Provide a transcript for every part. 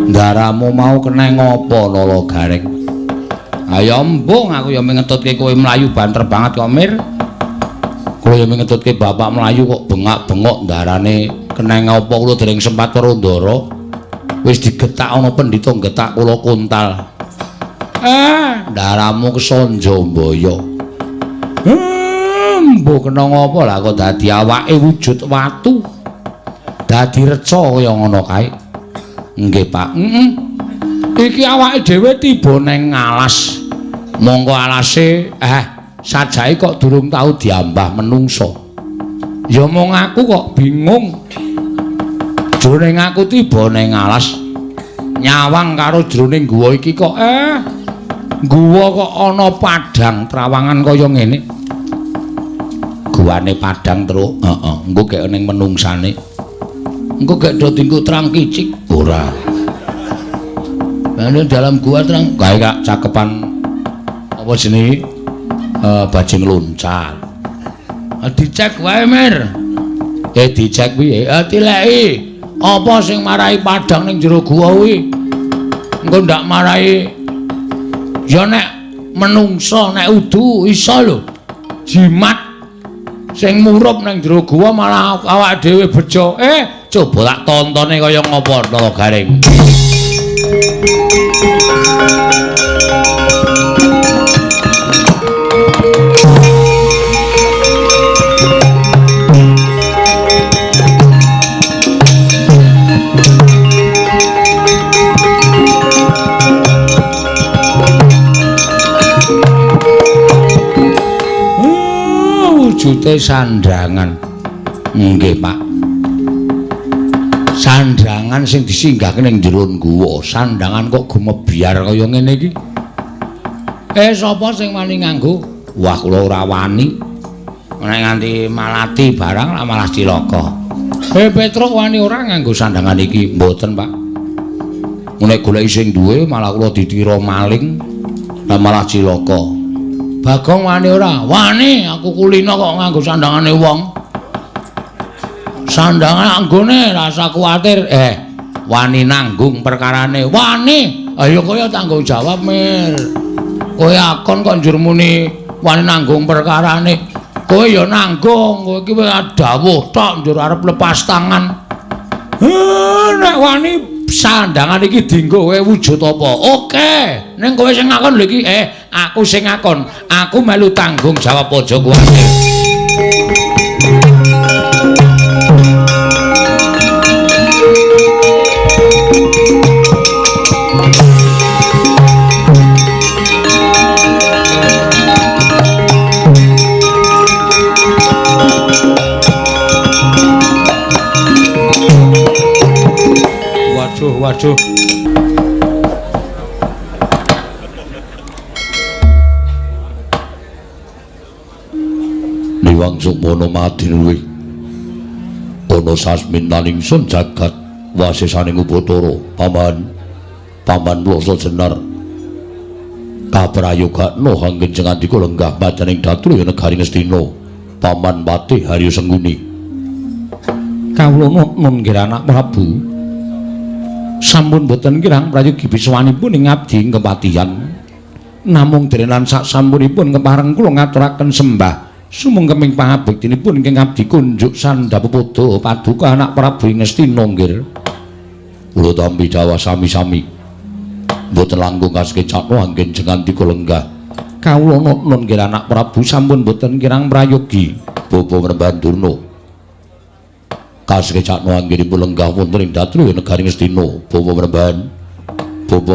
Ndaramu mau kena ngopo Nala Gareng? Ayo embung aku ya mengetutke kowe mlayu banter banget kok Mir. Kowe ya mengetutke bapak mlayu kok bengak-bengok ndarane kena ngopo kula dereng sempat weruh ndara. Wis digetak ana pendhita getak kula kontal. Ndaramu kesonjo mbaya. Mbuh kena ngopo lah kok dadi awake wujud watu. Dadi reca kaya ngono kae. Nggih, Pak. Heeh. Iki awake dhewe tiba neng alas. Mongko alase sajake kok durung tau diambah menungsa. Ya mung aku kok bingung. Jroning aku tiba neng alas nyawang karo jroning guwa iki kok guwa kok ana padhang trawangan kaya ngene. Guwane padhang truk, heeh, engko gek ning menungsane. Engko gek do dinggo terang kicik ora. Lah dalam gua terang kae kak cakepan apa jenenge bajing loncat. Dicek wae Mir. Dicek piye? Tileki. Apa sing marai padhang ning jero gua kuwi? Engko ndak marai ya nek menungsa nek udu iso lho. Jimat sing murup ning jero gua malah awake dhewe bejo. Coba tak tontone kaya ngopo Nala Gareng. Wujude sandhangan. Nggih, Pak. Sandhangan sing disinggahke ning jero guwa, sandhangan kok gumebyar kaya ngene iki. Sapa sing wani nganggo? Wah, kula ora wani. Nek nganti malati barang lah malah cilaka. Petruk wani ora nganggo sandhangan iki? Mboten, Pak. Nek goleki sing duwe malah kula ditira maling, lah malah cilaka. Bagong wani ora? Wani, aku kulino kok nganggo sandhangane wong. Sandhangan anggone rasa kuwatir. Wani nanggung perkarane. Wani. Ayo kowe tanggung jawab, Mir. Kowe akon kok njur muni wani nanggung perkarane. Kowe ya nanggung, kowe iki wis dawuh tok njur arep lepas tangan. Nek wani sandhangan iki dienggo kowe wujud apa? Oke, ning kowe sing ngakon lho iki. Aku sing ngakon, aku melu tanggung jawab aja kuwatir. Waduh, waduh. Niwang Sukmana madinluwih ana sasmintaning ingsun jagat wasesaning Upacara paman paman Plasa Jenar kaprayogakna anggen jengandika lenggah macaning dhatru negari Ngastina paman Patih Harya Sengkuni. Kawula nuwun nggih anak Prabu, sampun boten kirang prayogi biswanipun ing abdi ing kepatihan, namung derenan sak sampunipun kepareng kula ngaturaken sembah sumengkeming pangabektinipun ingkang abdi kunjuk sandha pepodo paduka anak Prabu ing Ngastina nggih. Kula tampi dawuh sami-sami mboten langkung kasekecakna anggen jengandika lenggah. Kawula nuwun nggih anak Prabu, sampun boten kirang prayogi. Bapa Mremban Durna kasekecakna anggenipun lenggah wonten ing dhatru negari Ngastina. Bapa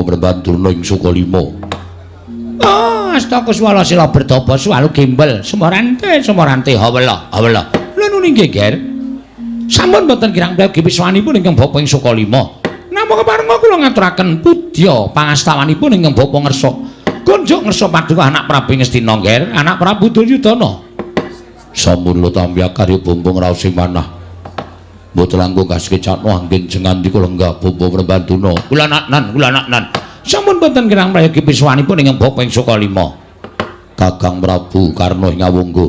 Mremban Durna ing Sukalima. Astaka swala sila bertapa swalu gembel semorante semorante hawela hawela. Lha nuni nggih Ger. Sampun boten kirang prayogi wiswanipun ingkang bapa ing Sukalima. Namung keparenga kula ngaturaken pudya pangastawanipun ingkang bapa ngersa. Kunjuk ngersa paduka anak Prabu Ngastina Ger, anak Prabu Duryudana. Sampun kula tampi karya bumbung raos sing manah. Mboten langkung kasekecakna anggen jengandika lenggah bapa Mremban Durna. Kula naknan, kula naknan. Sampun boten kirang prayogi piswanipun ingkang bapa ing Sukalima. Kakang Prabu Karna ing Awangga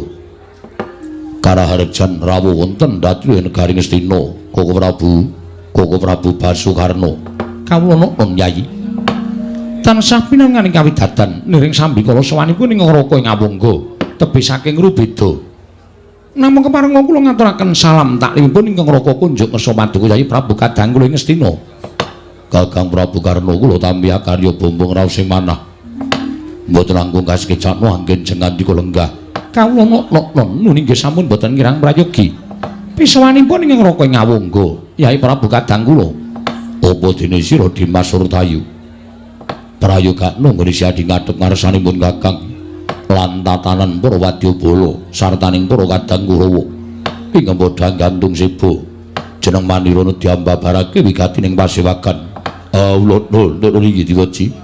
karaharjan rawuh wonten dhatru negari Ngastina. Koko Prabu, Koko Prabu Basukarna. Kawula nokon Yayi. Tansah pinanganing kawidadan niring sambikala sowanipun ing Raka ing Awangga tebih saking Rubeda. Namung kepareng kula ngaturaken salam taklimipun ingkang Raka kunjuk ngersa paduka Yayi Prabu kadang kula ing Ngastina. Kakang Prabu Karna kula tampi akarya bumbung raos ing manah. Mboten langkung kasekecakno anggen jengandika lenggah. Kawula nok-nok nuni nggih sampun mboten kirang prayogi. Pisowanipun ingkang Raka ing Awangga Yayi Prabu kadang kula. Apa dene sira Dimas Surtayu? Prayogakno nggone siadi ngadhep ngarsanipun Kakang lan tatanan para wadyabala sartaning para kadang Kurawa ingkang padha gantung seba jeneng manira diambabarake wigati ning pasewagan. Awula nul iki diweji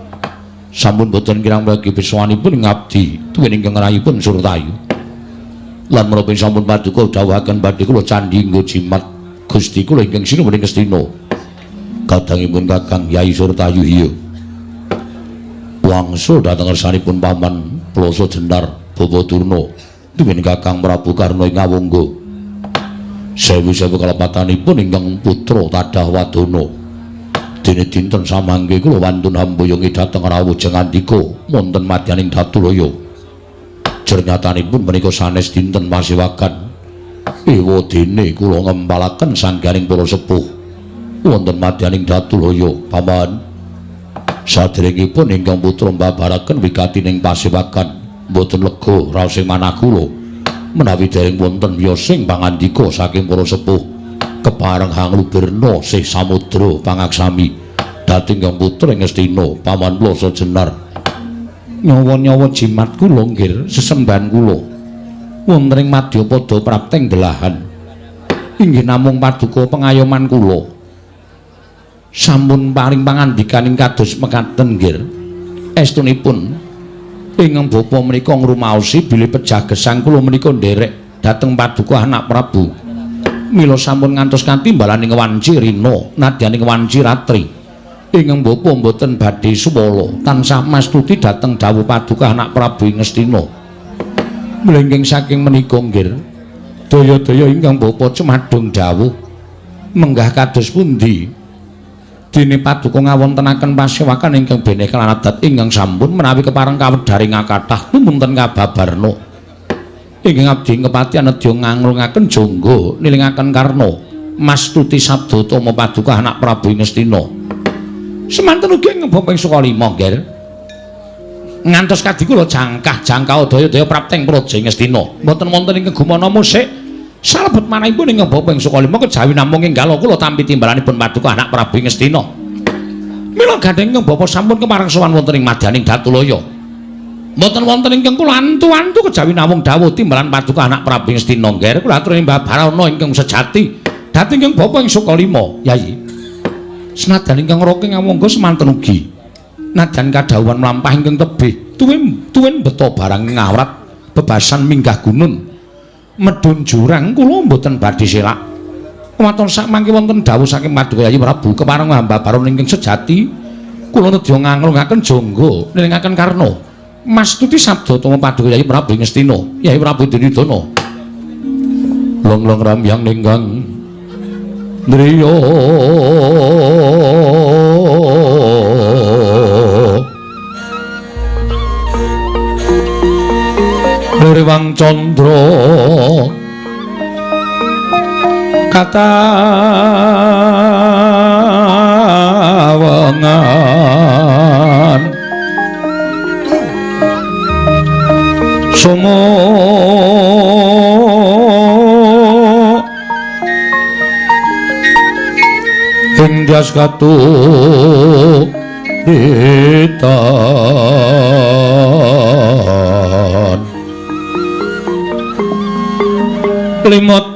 Sampun boten kirang bagi pisowanipun ngabdi tuwin ingkang rayipun Surtayu. Lan menapa sampun paduka dawuhaken badhe kula candhi nggo jimat Gusti kula ingkang sinuwun ing Ngastina. Kadangipun Kakang Yai Surtayu iya. Wangsul dhateng ngersanipun paman Plasa Jenar Bapa Durna tuwin Kakang Prabu Karna ing Awangga. Sewu-sewu kalepatanipun ingkang putra tadah wadana. Dene dinten samangke kula wantun hamboyongi dhateng rawuh jengandika wonten madyaning Datulaya. Jernyatanipun menika sanes dinten pasewagan. Ewa dene kula ngempalaken sangganing para sepuh wonten madyaning Datulaya, paman. Saderengipun ingkang putra mbabaraken wigati ning pasewagan mboten lega raos ing manah kula menawi dereng wonten wiyosing pangandika saking para sepuh kepareng hanglubirna sih samudra pangaksami dhateng ingkang putra ing Ngastina paman Plasa Jenar. Nyawa-nyawa jimat kula nggih sesembahan kula wonten ing madyapada prapteng delahan inggih namung paduka pengayoman kula. Sampun paring pangandikaning kados mekaten nggih. Estunipun ingkang bapa menika ngrumaosi bilih pejah gesang kula menika nderek dhateng paduka anak Prabu. Mila sampun ngantos katimbalaning wanci rina nadyaning wanci ratri. Ingkang bapa mboten badhe suwala tansah mastuti dhateng dawuh paduka anak Prabu ing Ngastina. Mlengking saking menika nggih daya-daya ingkang bapa cemadung dawuh menggah kados pundi dene paduka ngawontenaken pasewakan ingkang beneh kelan adat ingkang sampun menawi kepareng kawedharing kathah tumunten kababarna. Ingkang abdi kepatihan nedya nganglungaken jangga nilingaken karna mastuti sabda utama paduka anak Prabu ing Ngastina. Semanten ugi ing bapa ing Sukalima nggih. Ngantos kadhi kula jangkah jangkau daya-daya prapteng praja ing Ngastina. Mboten wonten ingkang gumana musik salebet manahipun ingkang bapa ing Sukalima kejawi namung enggal kula tampi timbalanipun paduka anak Prabu ing Ngastina. Mila gandheng ingkang bapa sampun kepareng sowan wonten ing madyaning Datulaya. Mboten wonten ingkang kula antu-antu kejawi namung dawuh timbalan paduka anak Prabu ing Ngastina nggih. Kula aturi Mbah Barana ingkang sejati dhateng ingkang bapa ing Sukalima, Yayi. Senajan ingkang Raka Ngawangga semanten ugi nadyan kadhawuhan mlampah ingkang tebih tuwin beto barang ngawrat bebasan minggah gunung medhun jurang kula mboten badhe selak. Waton sak mangke wonten dawuh saking paduka Yayi Prabu kepareng hamba baron ingkang sejati kula nedya nganglungaken jangga nilingaken karna mastuti sabda utama paduka Yayi Prabu ing Ngastina Yayi Prabu Duryudana. Long-long ramyang ninggang driya Rewang Candra katawengan sumo ing dyas katuritan limut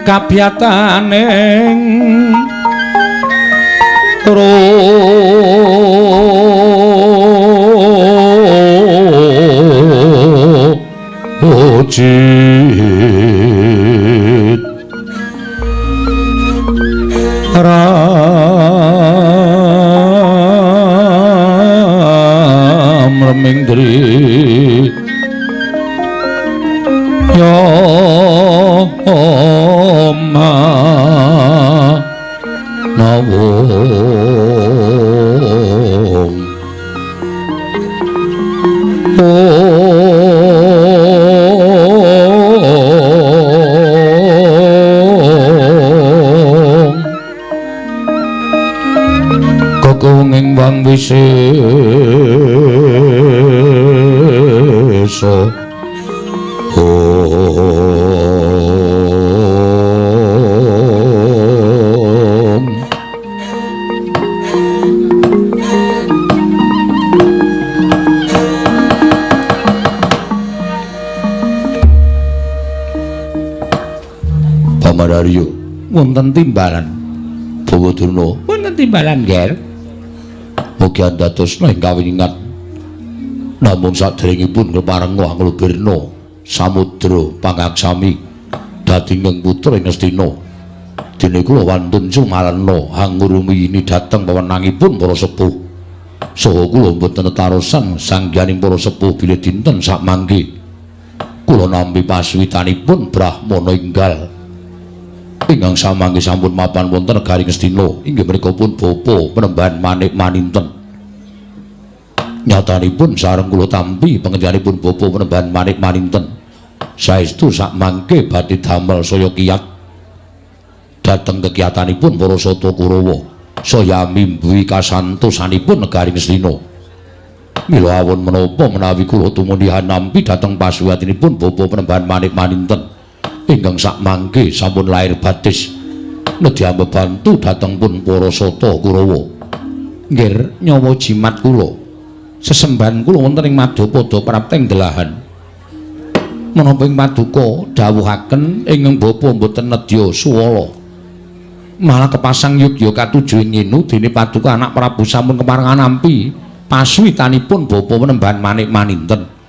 kabyataning rojit ram reming dri ya oma nawo. Kekunging wang wisesa. Om. Paman Haryo, wonten timbalan. Bawa Durna, wonten timbalan, Ger. Mugi andadosna ing kawiningan. Namung saderengipun kepareng anglubirna samudra pangaksami dadi ingkang putra ing Ngastina. Dene kula wantun sumalena hangurumiyini dhateng wewenangipun para sepuh. Saha kula mboten netarosan sangganing para sepuh bilih dinten sakmangke kula nampi pasuwitanipun Brahmana enggal ingkang samangke sampun mapan wonten negari Ngastina, inggih menika pun bapa Panembahan Manik Maninten. Nyatanipun sareng kula tampi panjenenganipun bapa Panembahan Manik Maninten saestu sakmangke badhe damel saya kiyat dhateng kekiyatanipun para Sata Kurawa, saya mimbuhi kasantosanipun negari Ngastina. Mila awon menapa menawi kula tumundhihan nampi dhateng pasuwiyatinipun bapa Panembahan Manik Maninten ingkang sakmangke sampun lair batis nedya bebantu dhateng pun para Sata Kurawa. Nggih, nyawa jimat kula, sesembahan kula wonten ing Madyapada prapteng delahan. Menapa ing paduka dawuhaken ingkang bapa mboten nedya suwala, malah kepasang yugya katuju ing nginu dene paduka anak Prabu sampun keparengan nampi pasuwitanipun bapa Panembahan Manik Maninten.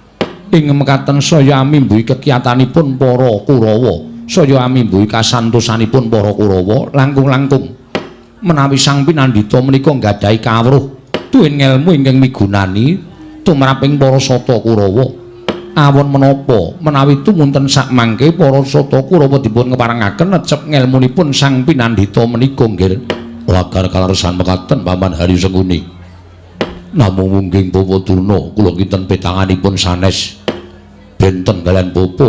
Ing mekaten saya amimbuhi kekiyatanipun para Kurawa, saya amimbuhi kasantosanipun para Kurawa langkung-langkung menawi sang pinandhita menika nggadahi kawruh tuwin ngelmu ingkang migunani tumraping para Sata Kurawa. Awon menapa menawi tumunten sakmangke para Sata Kurawa dipun keparengaken necep ngelmunipun sang pinandhita menika nggih. Lagar kaleresan mekaten Paman Haryo Sengkuni. Namung mungging Bawa Durna kula kinten petanganipun sanes benten kalian bapa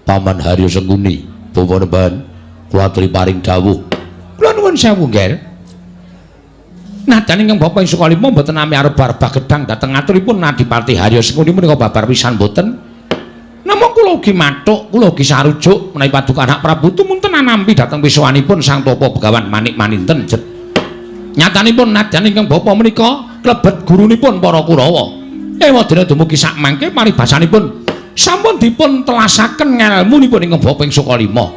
Paman Haryo Sengkuni. Bapak Panembahan kula aturi paring dawuh. Kula nuwun sewu, Nger. Najan ingkang bapa ing Sukalima mboten nami arep barbah gedhang dhateng aturipun Adipati Haryo Sengkuni menika babar pisan mboten. Namung kula ugi mathuk, kula ugi sarujuk menawi paduka anak Prabu tumunten anampi dhateng pisuwanipun Sang Tapa Begawan Manik Maninten. Nyatanipun najan ingkang bapa menika klebet gurunipun para Kurawa. Ewadene dumugi sakmangke paribasanipun sampun dipun telasaken ngelmunipun ingkang bapa ing Sukalima.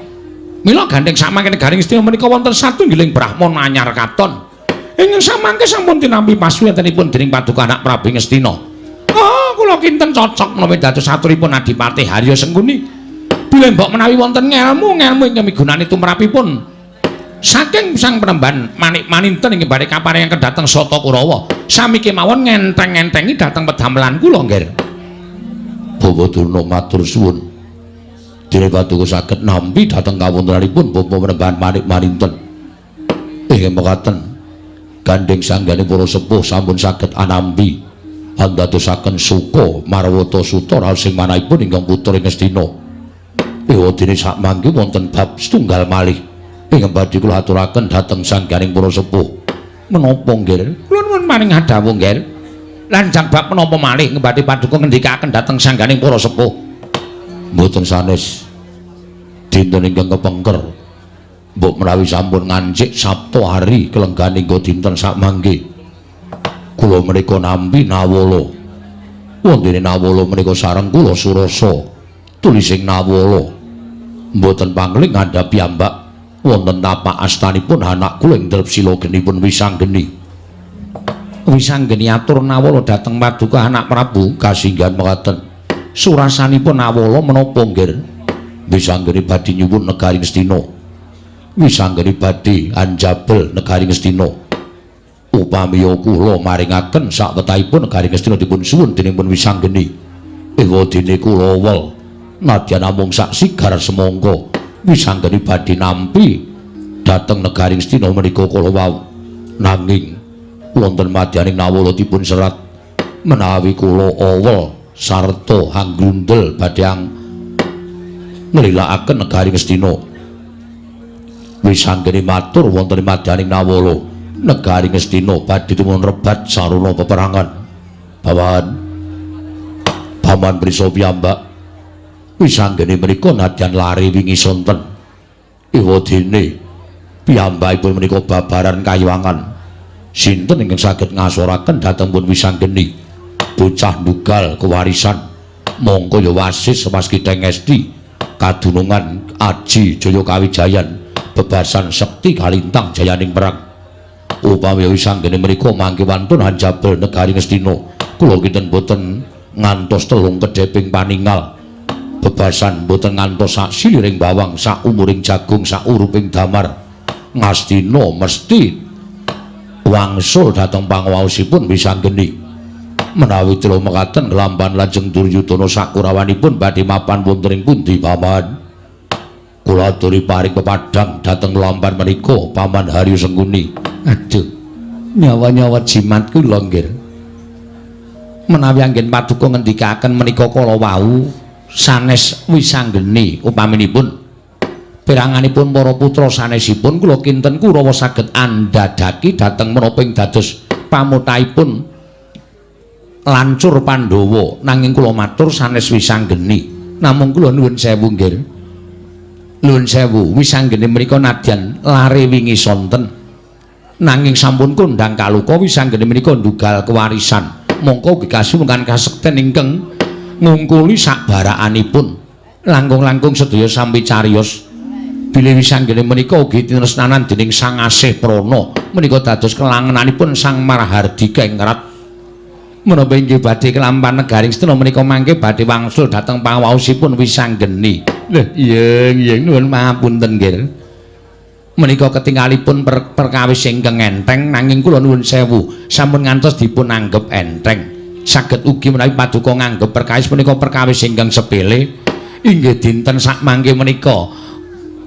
Mila gandheng sakmangke negari Ngastina menika wonten satunggiling brahmana anyar katon. Ingkang samangke sampun tinampi pasuwiyantenipun dening paduka anak Prabu Ngastina. Oh, kula kinten cocok menawi dados aturipun Adipati Haryo Sengkuni. Bilih mbok menawi wonten ngelmu-ngelmu ingkang migunani tumrapipun saking Sang Panembahan Manik Maninten ingkang badhe kaparingaken dhateng Sata Kurawa, sami kemawon ngenteng-ngentengi dhateng pedamelan kula, Nggih. Bawa Durna matur suwun. Dene paduka saged nampi dhateng kawontenanipun Bapak Panembahan Manik Maninten. Inggih mekaten gandheng sanggane para sepuh sampun saged anampi andadosaken suka marwata suta raos sing manahipun ingkang putra ing Ngastina. Ewadene sakmangke wonten bab setunggal malih ingkang badhe kula aturaken dhateng sangganing para sepuh. Menapa, Nggih? Kula nuwun paring dawuh, Nggih. Lanjang bab menapa malih ingkang badhe paduka ngendikaken dhateng sangganing para sepuh? Mboten sanes. Dinten ingkang kepengker mbok menawi sampun ngancik Sabtu hari kelenggahan hingga dinten sakmangke kula menika nampi nawala. Wontene nawala menika sareng kula surasa tulising nawala. Mboten pangling ngandhap piyambak wonten tapak astanipun anak kula ing Drepsila genipun Wisanggeni. Wisanggeni atur nawala dhateng paduka anak Prabu kasinggihan mekaten. Surasanipun nawala menapa, Nggih? Wisanggeni badhe nyuwun negari Ngastina. Wisanggeni badhe anjabel negari Ngastina. Upamiya kula maringaken sakwetahipun negari Ngastina dipun suwun dening pun Wisanggeni. Ewadene kula wel nadyan namung sak sigar semangka Wisanggeni badhe nampi dhateng negari Ngastina menika kala wau. Nanging wonten madyaning nawala dipun serat menawi kula awel sarta hanggrundel badhe nglilakaken negari Ngastina. Wisanggeni matur wonten madyaning nawala, Negari Ngastina badhe tumurun rebat sarana peperangan. Bawan Paman Prisa piyambak wisanggeni menika nadyan lari wingi sonten. Ewadene piyambakipun menika babaran kayuwangan. Sinten ingkang saged ngasoraken dhateng pun wisanggeni bocah ndugal kewarisan mongko ya wasis waskita ngesti kadunungan aji jaya kawijayan bebasan sekti kalintang jayaning perang. Upami wisanggeni menika mangke wantun hanjabel negari Ngastina, kula kinten boten ngantos telung kedheping paningal bebasan, boten ngantos sak siliring bawang, sak umuring jagung, sak uruping damar. Ngastina mesti wangsul dhateng panguwaosipun wisanggeni. Menawi tela mekaten lampan lajeng Duryudana sakurawanipun badhe mapan wonten ing pundi, Paman? Kula aturi paring pepadhang dhateng lampan menika Paman Haryo Sengkuni. Aduh, nyawa-nyawa jimat kula nggih. Menawi anggen paduka ngendikaken menika kala wau sanes wisanggeni upaminipun peranganipun para putra sanesipun, kula kinten Kurawa saged andhadhaki dhateng menapa ing dados pamutaipun lancur Pandhawa. Nanging kula matur sanes wisanggeni. Namung kula nuwun sewu nggih. Nuwun sewu, wisanggeni menika nadyan lare wingi sonten, nanging sampun kondhang kaluka wisanggeni menika ndugal kewarisan. Mongko ugi kasuwungan kasekten ingkang ngungkuli sakbarakanipun. Langkung-langkung sedaya sampi cariyos bilih wisanggeni menika ugi tinresnanan dening Sang Asih Prana menika dados kelangenanipun Sang Marhardika ing Rat. Menapa inggih badhe kelampan negari Ngastina menika mangke badhe wangsul dhateng panguwaosipun wisanggeni. Lho, iyeng iyeng nuwun pangapunten nggih. Menika ketingalipun perkawis ingkang enteng, nanging kula nuwun sewu sampun ngantos dipun anggep enteng. Saged ugi menawi paduka nganggep perkawis menika perkawis ingkang sepele. Inggih dinten sakmangke menika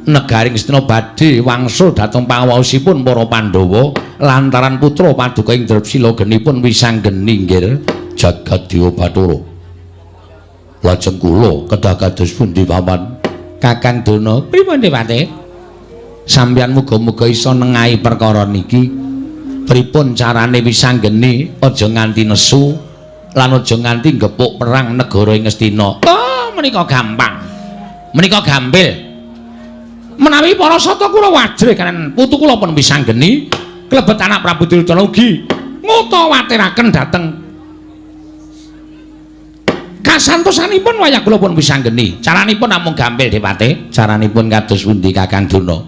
negari Ngastina badhe wangsul dhateng panguwaosipun para Pandhawa lantaran putra paduka ing Drepsila genipun wisanggeni nggih. Jagat Dewa Bathara. Lajeng kula kedah kados pundi, Paman? Kakang Dana, pripun Dewate? Sampeyan muga-muga iso nengahi perkara niki. Pripun carane wisanggeni aja nganti nesu lan aja nganti gepuk perang negara ing Ngastina. Oh, menika gampang. Menika gampil. Menawi para sata kula wajrih kaliyan putu kula pun wisanggeni klebet anak Prabu Duryudana ugi ngutawatiraken dhateng kasantosanipun wayah kula pun wisanggeni. Caranipun namung gampil Dewate. Caranipun kados pundi Kakang Dana?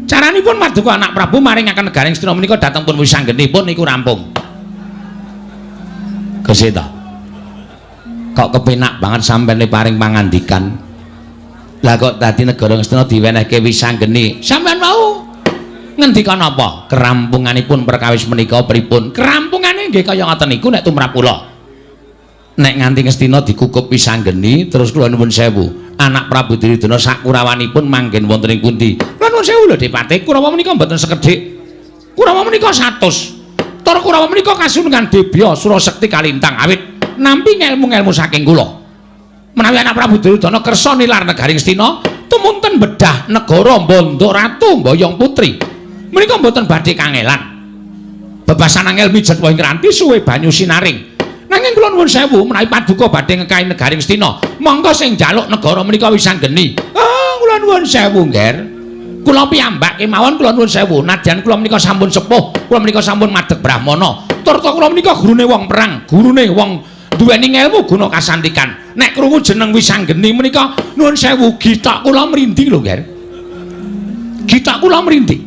Caranipun paduka anak Prabu maringaken negari Ngastina menika dhateng pun wisanggenipun niku rampung. Gesita. Kok kepenak banget sampene paring pangandikan. Lah kok dadi negara Ngastina diwenehke wisanggeni. Sampeyan mau ngendika napa? Kerampunganipun perkawis menika pripun? Kerampungane nggih kaya ngoten niku nek tumrap kula. Nek nganti Ngastina dikukup wisanggeni terus kula nuwun sewu. Anak Prabu Duryudana sakurawanipun manggen wonten ing pundi? Kula nuwun sewu lho Depate, Kurawa menika mboten sekedhik. Kurawa menika 100. Tur Kurawa menika kasunungan Debya Surasekti Kalintang awit nampi ngelmu-ngelmu saking kula. Menawi anak Prabu Duryudana kersa nilar negari Ngastina, tumunten bedah negara Mbanda Ratu Mboyong Putri. Menika mboten badhe kangelan. Bebasan angel mijet wae ngranti suwe banyu sinaring. Nanging kula nuwun sewu menawi paduka badhe ngekahi negari Ngastina, monggo sing njaluk negara menika wisanggeni. Oh, kula nuwun sewu, Ngger. Kula piyambak kemawon kula nuwun sewu, nadyan kula menika sampun sepuh, kula menika sampun madeg brahmana. Turta kula menika gurune wong perang, gurune wong duweni ngelmu guna kasantikan. Nek krungu jeneng wisanggeni menika nuwun sewu githok kula mrinding lho, Ngger. Githok kula mrinding.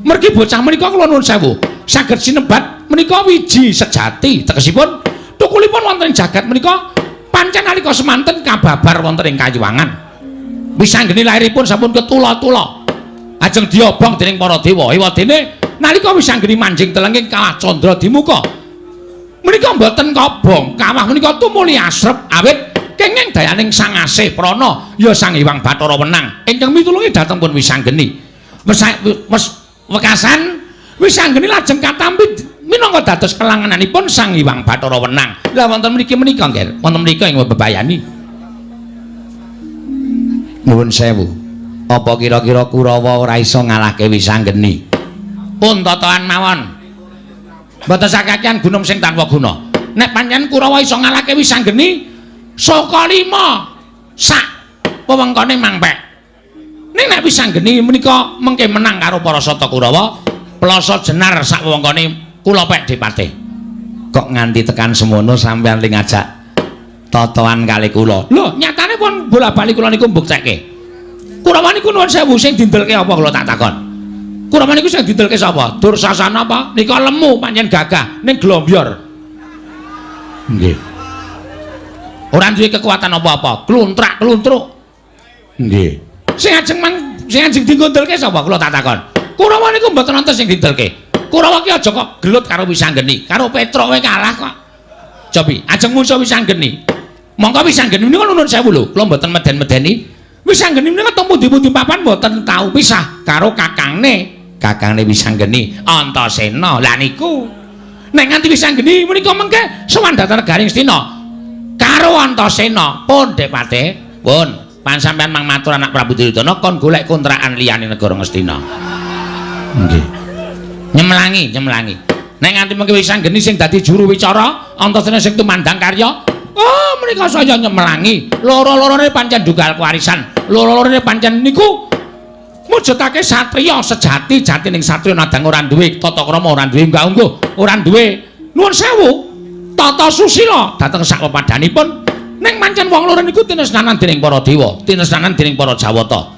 Mergi bocah menika kula nuwun sewu, saged sinebat menika wiji sejati, tegesipun tukulipun wonten ing jagat menika pancen nalika semanten kababar wonten ing kayuwangan. Wisanggeni lairipun sampun ketula-tula. Ajeng diobong dening para dewa. Ewadene nalika wisanggeni manjing telenging kawah candra dimuka. Menika mboten kobong, kawah menika tumuli asrep awit kenging dayaning Sang Asih Prana ya Sang Hyang Bathara Wenang ingkang mitulungi dhateng pun wisanggeni. Wekasan wisanggeni lajeng katampi minangka dados kelangenanipun Sang Hyang Bathara Wenang. Lah wonten mriki menika nggih, wonten mrika ing bebayani. Nuwun sewu. Apa kira-kira Kurawa ora iso ngalahke wisanggeni? Pun totohan mawon. Mboten sakakean gunung sing tanpa guna. Nek pancen Kurawa iso ngalahke Wisanggeni saka 5 sak wewengkone mangpek. Ning nek Wisanggeni menika mengke menang karo para Sata Kurawa, Plasa Jenar sak wewengkone kula pek Depate. Kok nganti tekan semono sampeyan ling ngajak totoan kali kula. Lho, nyatane pun bola-bali kula niku mbuktekke. Kurawa niku nuwun sewu sing dindelke apa kula tak takon. Kurawa niku sing dindelke sapa? Dursasana apa? Nika lemu pancen gagah ning glombyor. Nggih. Ora duwe kekuatan apa-apa, kluntrak-kluntruk. Nggih. Sing ajeng mang sing ajeng dindelke sapa kula tak takon. Kurawa niku mboten wonten sing dindelke. Kurawa ki aja kok gelut karo Wisanggeni, karo Petruk wae kalah kok. Cobi, ajeng musuh Wisanggeni. Mongko Wisanggeni niku nuwun sewu lho, kula mboten meden-medeni. Wisanggeni menika teng pundi-pundi papan mboten tau pisah karo kakangne. Kakangne Wisanggeni Antasena. Lah niku nek nganti Wisanggeni menika mengke sowan dhateng negari Ngastina karo Antasena pun Depate pun pan sampean mang matur anak Prabu Duryudana kon golek kontrakan liyane negara Ngastina. Nggih. Nyemelangi, nyemelangi. Nek nganti mengke Wisanggeni sing dadi juru wicara, Antasena sing tumandang karya, oh menika saya nyemelangi. Loro-lorone pancen dugal kewarisan. Loro-lorone pancen niku mujudake satriya sejati, jatining satriya nadang ora duwe tata krama, ora duwe unggah-ungguh, ora duwe nuwun sewu tata susila dhateng sak pepadhanipun. Ning pancen wong loro niku tinesnanan dening para dewa, tinesnanan dening para jawata.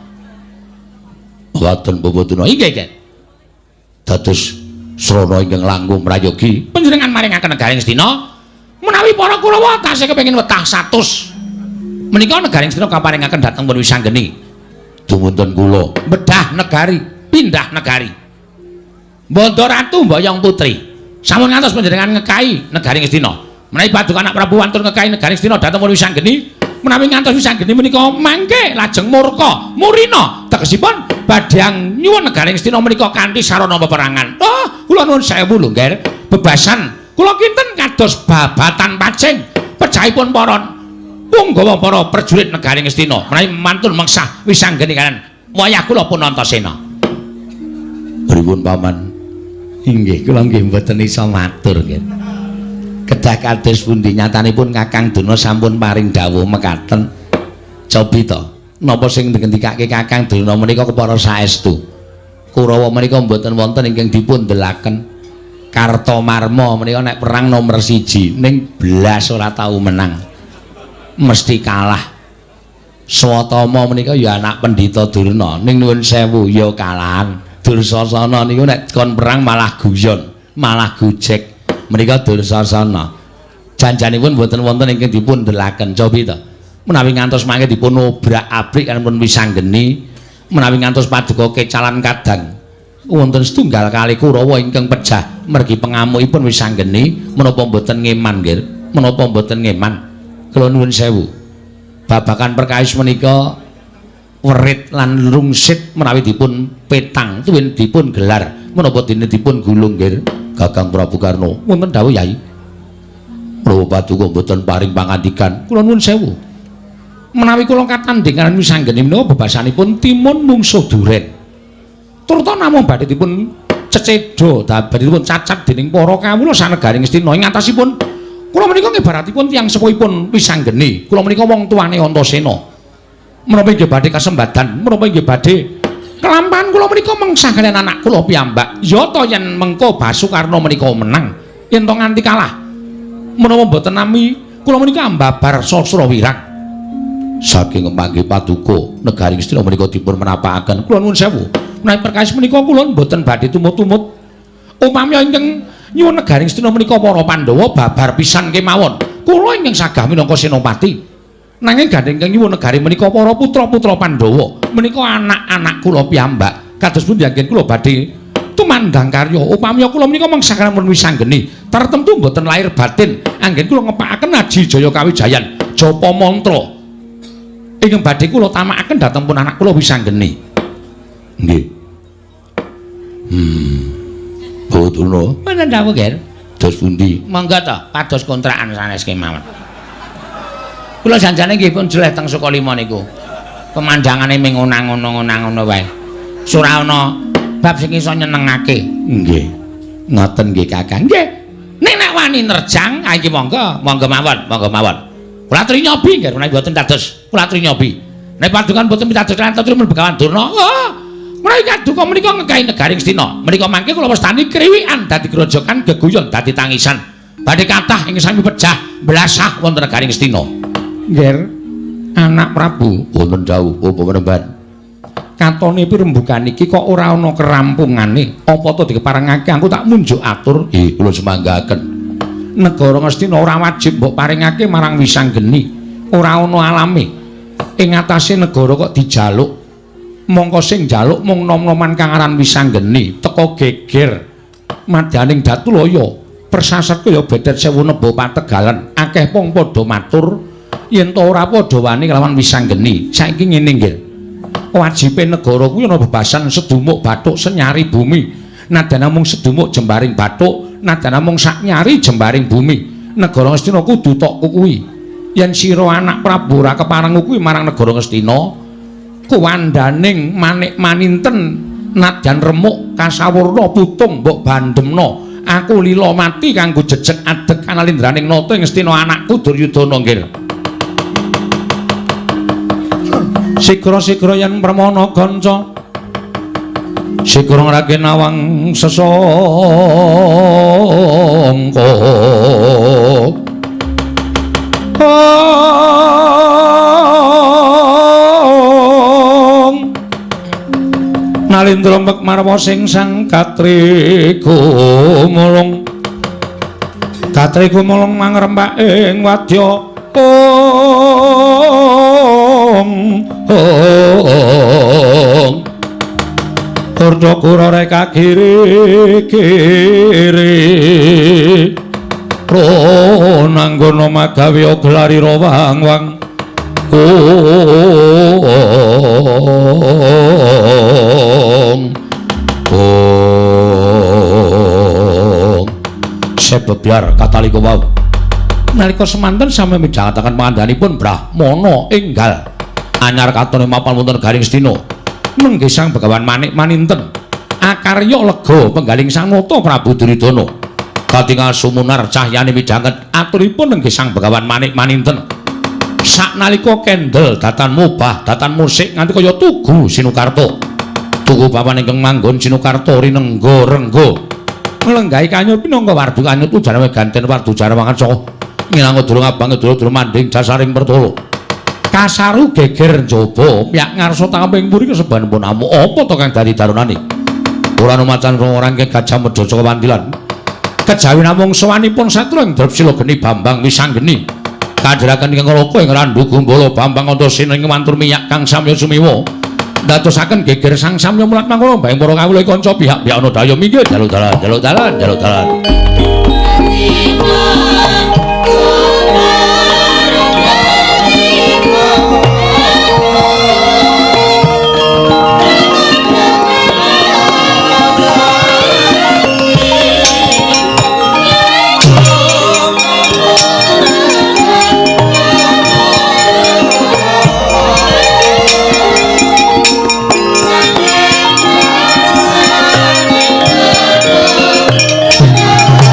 Mekaten Bapak Durna. Inggih, nggih. Dados srana ingkang langkung prayogi panjenengan maringaken negari Ngastina menawi para Kurawa tasih kepengin wetah 100 menika negari Ngastina kaparingaken dhateng pun Wisanggeni. Dumunten kula bedah negari, pindah negari. Bondo ratu mboyong putri. Sampun ngantos panjenengan ngekai negari Ngastina. Menawi paduka anak Prabu wantun ngekai negari Ngastina dhateng pun Wisanggeni, menawi ngantos Wisanggeni menika mangke lajeng murka, murina tegesipun badhe nyuwun negari Ngastina menika kanthi sarana peperangan. Oh, kula nuwun sewu lho, Ngger. Bebasan kula kinten kados babatan pacing pejahipun para punggawa para prajurit negari Ngastina menawi mantun mengsah Wisanggeni kalian wayah kula pun Antasena. Pripun paman? Inggih, kula nggih mboten iso matur nggih. Kedah kados pundi nyatanipun Kakang Durna sampun paring dawuh mekaten. Cobi to, napa sing ngendikake Kakang Durna menika kepara saestu. Kurawa menika mboten wonten ingkang dipun delaken. Kartomarma menika nek perang nomor 1 ning blas ora tau menang. Mesti kalah. Swatama menika ya anak Pendhita Durna, ning nuwun sewu ya kalahan. Dursasana niku nek kon perang malah guyon, malah gojek. Menika Dursasana. Janjanipun mboten wonten ingkang dipun delaken. Cobi to. Menawi ngantos mangke dipun obrak-abrik kaliyan Wisanggeni, menawi ngantos paduka kecalan kadang wonten setunggal kali Kurawa ingkang pejah mergi pengamukipun Wisanggeni, menapa mboten ngeman nggih? Menapa mboten ngeman? Kula nuwun sewu. Babakan perkawis menika werit lan rungsit menawi dipun petang tuwin dipun gelar menapa dene dipun gulung nggih Kakang Prabu Karna. Wonten dawuh Yai. Prabu paduka mboten paring pangandikan. Kula nuwun sewu. Menawi kula katandhingan Wisanggeni menika bebasanipun timun mungsuh duren. Turta namung badhe dipun cecedha, badhe dipun cacat dening para kawula sanegari Ngastina ing atasipun kula menika ngibaratipun tiyang sepuhipun Wisanggeni. Kula menika wong tuane Antasena. Menapa inggih badhe kasembadan, menapa inggih badhe kelampahan kula menika mengsah kaliyan anak kula piyambak. Ya ta yen mengko Basukarna menika menang, yen to nganti kalah. Menapa mboten nami kula menika ambabar sastra wirang. Saking kepanggih paduka negari Ngastina menika dipun menapakaken. Kula nuwun sewu. Menawi perkawis menika kula mboten badhe tumut-tumut. Upami ingkang nyuwun negari Ngastina menika para Pandhawa babar pisan kemawon. Kula ingkang sagah minangka senopati. Nanging gandeng ingkang nyuwun negari menika para putra-putra Pandhawa, menika anak-anak kula piyambak. Kados pundi anggen kula badhe tumandang karya. Upami kula menika mengsah kaliyan Wisanggeni, tartemtu mboten lahir batin anggen kula ngepakaken Aji Jaya Kawijayan, japa mantra ingkang badhe kula tamakaken dhateng pun anak kula Wisanggeni. Nggih. Bapak Durna. Wonten dawuh, Ger. Dos pundi? Monggo to, pados kontrakan sanes kemawon. Kula janjane nggih pun jeleh teng Sukalima niku. Pemandangane ming ngono-ngono wae. Ora ana bab sing iso nyenengake. Nggih. Ngoten nggih, Kakang. Nggih. Nek nek wani nerjang, ha iki monggo, monggo mawon, monggo mawon. Kula aturi nyobi nggih, menawi boten dados, kula aturi nyobi. Nek padukan boten pitados kaliyan Tatra Begawan Durna, wah, menawi kaduka menika ngegahi negari Ngastina. Menika mangke kula wastani kriwikan dadi grojogan geguyon dadi tangisan. Badhe kathah ing sami pejah blasah wonten negari Ngastina. Nggih, anak Prabu wonten dawuh apa penemban. Katone pirembugan iki kok ora ana kerampungane. Apa to dikeparengake aku tak munjuk atur? Nggih, kula semanggaken. Negara Ngastina ora wajib mbok paringake marang Wisanggeni. Ora ana alame. Ing atase negara kok dijaluk. Mongko sing njaluk mung nom-noman kang aran Wisanggeni, teka geger. Madyaning Datulaya, persasat kaya bedet sewu neba pategalan. Akeh wong padha matur yen ta ora padha wani kelawan Wisanggeni. Saiki ngene nggih. Wajibe negara kuwi ana bebasan sedumuk bathuk senyari bumi. Nadyan namung sedumuk jembaring bathuk, nadyan namung sak nyari jembaring bumi. Negara Ngastina kudu tok kuwi. Yen sira anak Prabu ora kepareng kuwi marang negara Ngastina, kuwandaning manik maninten nadyan remuk kasawurna putung mbok bandemna. Aku lila mati kanggo jejeg adeg kanalindraning nata ing Ngastina anakku Duryudana nggih. Sigra-sigra yen permana kanca sigra ngrake nawang sesangka. Nalindra mek marwa sing sang katri gumulung, katri gumulung mangrempak ing wadya. Ong Kurda kura reka kiri kiri Ronanggono magawe oglari rawang wang Ong Ong Sebebyar katalika wau. Nalika semanten sami midhangetaken pangandhanipun Brahmana enggal anyar katone mapan wonten garing Ngastina. Nenggih Sang Begawan Manik Maninten akarya lega penggaling Sang Nata Prabu Duryudana. Katingal sumunar cahyane midhanget aturipun nenggih Sang Begawan Manik Maninten. Saknalika kendel datan mubah datan musik nganti kaya tugu Sinukarta. Tugu papan ingkang manggon Sinukarta rinengga rengga. Nglenggahi kanyut pinangka wardu kanyut ujarane ganten wardu jarawangan saka ngilang durung abang durung manding jasaring pertolo. Kasaru geger njaba piyak ngarsa tangkeping puri kesebanipun amuk. Apa to kang dadi darunane? Ora numacan orang ke Gajah Mada saka Wandilan. Kejawi namung sowanipun satra ing Drepsila Geni Bambang Wisanggeni. Kandharaken ingkang Raka ing Randu Gumbala Bambang Antasena ing mantur miyak kang samya sumiwa. Ndadosaken geger sang samya mulat mangkala mbayang para kawula kanca pihak-pihak ana daya minggir jaluk dalan jaluk dalan jaluk dalan. Thank you.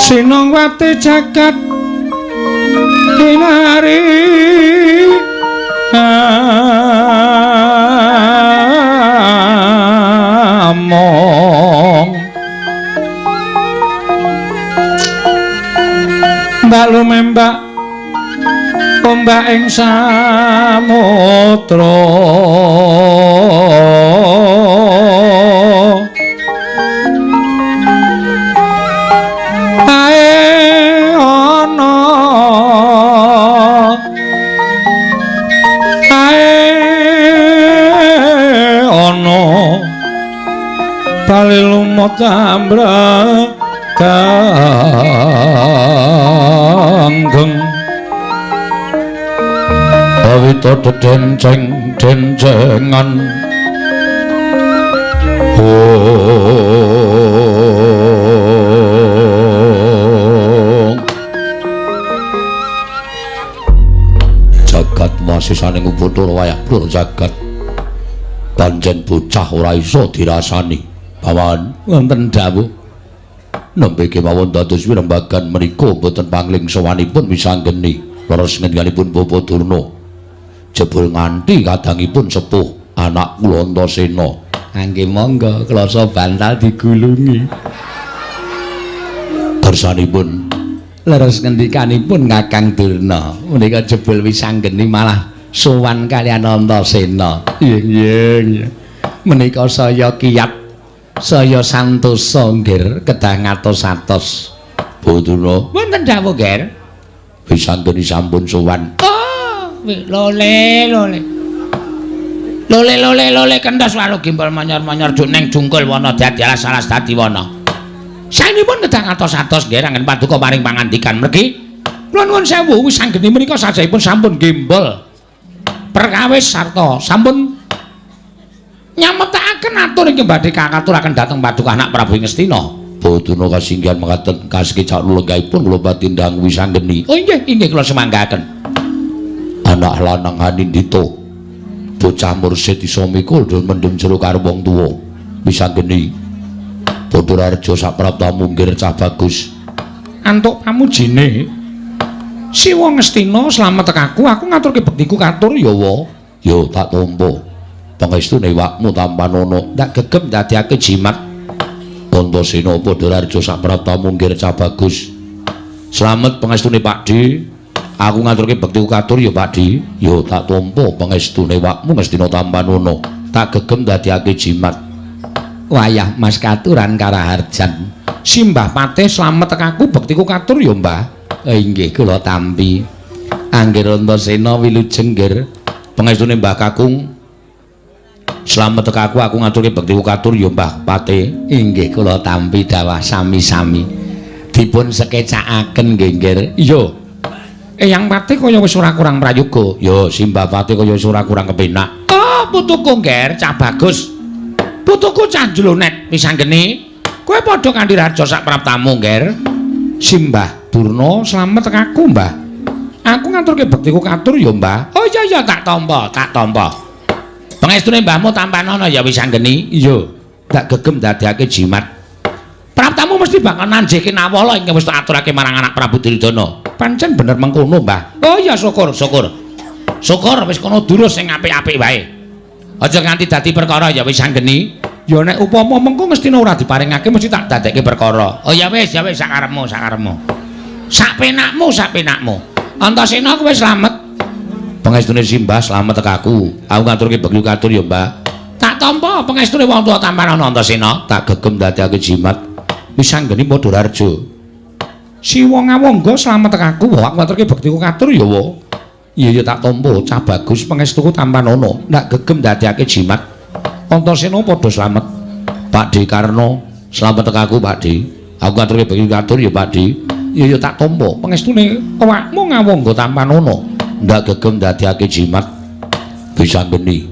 Sinongwati jagat kinari among mbak lumembak ombak ing samudra ae ana ae ana bali lumut ambrek kanggeng awita dedenceng dencengan jagat masisaning Bathara wayah blur jagat pancen bocah ora iso dirasani paman wonten dawuh nembe kemawon dados wirembagan menika boten panglingsawanipun wisanggeni leres ngendikanipun Bapak Durna jebul nganti kadangipun sepuh anak kula Antasena angge monggo klasa bantal digulungi kersanipun leres ngendikanipun Kakang Durna menika jebul wisanggeni malah sowan kaliyan Antasena nggih menika saya kiyat saya santosa nggih kedah ngatos-atos. Bapak Durna wonten dawuh nggih wisanggeni sampun sowan. Oh, lole lole. Lole lole lole kendos walu gimbal manyor-manyor juk neng jungkul wana dadi alas-alas dadi wana. Saenipun kedah ngatos-atos nggih rangen paduka paring pangandikan mergi kula nuwun sewu wisanggeni menika sajahipun sampun gimbal perkawis sarta sampun nyametakaken atur ingkang badhe kakaturaken dhateng paduka anak Prabu Ngastina. Bapak Durna kasinggihan mekaten kasekecak lenggahipun kula patindang wisanggeni. Oh inggih inggih kula semanggaken. Anak lanang Anindita bocah mursid iso mikul mendem jero karo wong tuwa. Wisanggeni Bathara Arja saprapta munggir cah bagus. Antuk pamujine Siwa Ngastina slamet aku, aku ngaturke bektiku katur ya wa. Ya tak tampa. Pangestune wakmu tampanana ndak gegem ndadekake jimat. Antasena Bathara Arja saprapta munggir cah bagus. Slamet pangestune Pakdhe. Aku ngaturke bektiku katur ya Pakdhe. Ya tak tampa pangestune wakmu Ngastina tampanana. Tak gegem ndadekake jimat. Wayah Mas katuran karaharjan. Simbah Patih slamet aku bektiku katur ya Mbah. Inggih kula tampi. Anggir Antasena wilujeng nggih. Pangestune Mbah Kakung. Slamet aku, aku ngaturke bektiku katur ya Mbah Patih. Inggih kula tampi dawah sami-sami. Dipun sekecakaken nggih nggih. Iya. Eyang Patih kaya wis ora kurang prayoga. Ya Simbah Patih kaya wis ora kurang kepenak. Oh, putuku nggih, cah bagus. Putuku cah jlonet wisanggeni. Kowe padha kanthi raja sak praptamu nggih. Simbah Durna slamet aku Mbah. Aku ngaturke bektiku katur ya Mbah. Oh iya iya tak tampa, tak tampa. Pangestune mbahmu tampanana ya wisanggeni. Iya, tak gegem ndadekake jimat. Praptamu mesti bakal nanjeke nawala ingkang wis tak aturake marang anak Prabu Duryudana. Pancen bener mengkono, Mbah. Oh iya syukur, syukur. Syukur wis kono durus sing apik-apik wae. Aja nganti dadi perkara ya wisanggeni. Ya nek upama mengko mestina ora diparingake mesti tak dadekke perkara. Oh ya wis, ya wis sakarepmu, sakarepmu. Sak penakmu, sak penakmu. Antasena kowe slamet. Pangestune Simbah slamet aku. Aku ngaturke bekti katur ya, Mbah. Tak tampa pangestune wong tuwa tampanana Antasena. Tak gegem ndadekake jimat. Wisanggeni Bathara Arja. Siwa ngawangga slamet aku, aku ngaturke bektiku katur ya wa. Iya ya tak tampa cah bagus pangestuku tampanana. Ndak gegem ndadekake jimat. Antasena padha slamet. Pakdhe Karna slamet aku, Pakdhe. Aku ngaturke bekti katur ya, Pakdhe. Iya ya tak tampa pangestune awakmu ngawangga tampanana. Ndak gegem ndadekake jimat. Wisanggeni.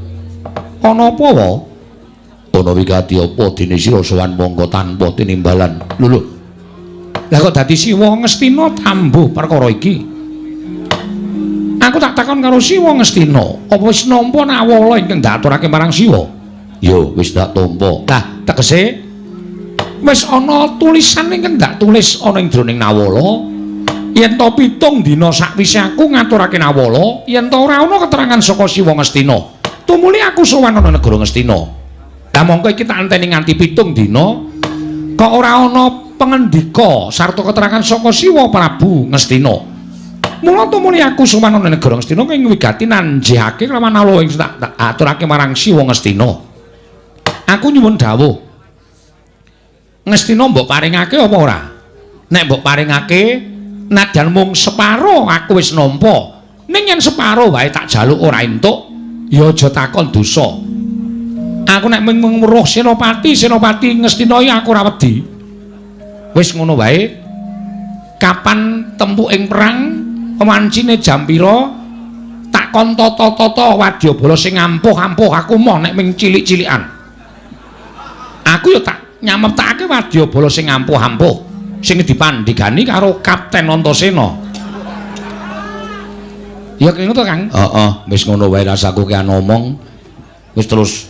Ana apa wa? Ana wigati apa dene sira sowan monggo tanpa tinimbalan. Lho lho. Lah kok dadi Siwa Ngastina tambuh perkara iki? Aku tak takon karo Siwa Ngastina, apa wis nampa nawala ingkang diaturake marang Siwa? Yo wis tak tampa. Lah, tegese wis ana tulisan ingkang ndak tulis ana ing jroning nawala. Yen to 7 dina sakwise aku ngaturake nawala, yen to ora ana keterangan saka Siwa Ngastina, tumuli aku sowan ana negara Ngastina. Lah mongko iki tak enteni nganti 7 dina kok ora ana pengendika sarta keterangan saka Siwa Prabu Ngastina. Mula tumuli aku sowan ana negara Ngastina ing wigati nanjihake kelawan nawala ing tak aturake marang Siwa Ngastina. Aku nyuwun dawuh. Ngastina mbok paringake apa ora? Nek mbok paringake nadyan mung separo aku wis nampa. Ning yen separo wae tak jaluk ora entuk, ya aja takon dosa. Aku nek mung weruh Senopati, Senopati Ngastina iki aku ora wedi. Wis ngono wae. Kapan tempuking perang, wancine jam pira, tak kon tata-tata wadyabala sing ampuh-ampuh aku moh nek ming cilik-cilikan. Aku ya tak nyameptakake wadyabala sing ampuh-ampuh sing dipandhegani karo Kapten Antasena. Ya kene to, Kang? Heeh, wis ngono wae rasaku ki ngomong. Wis terus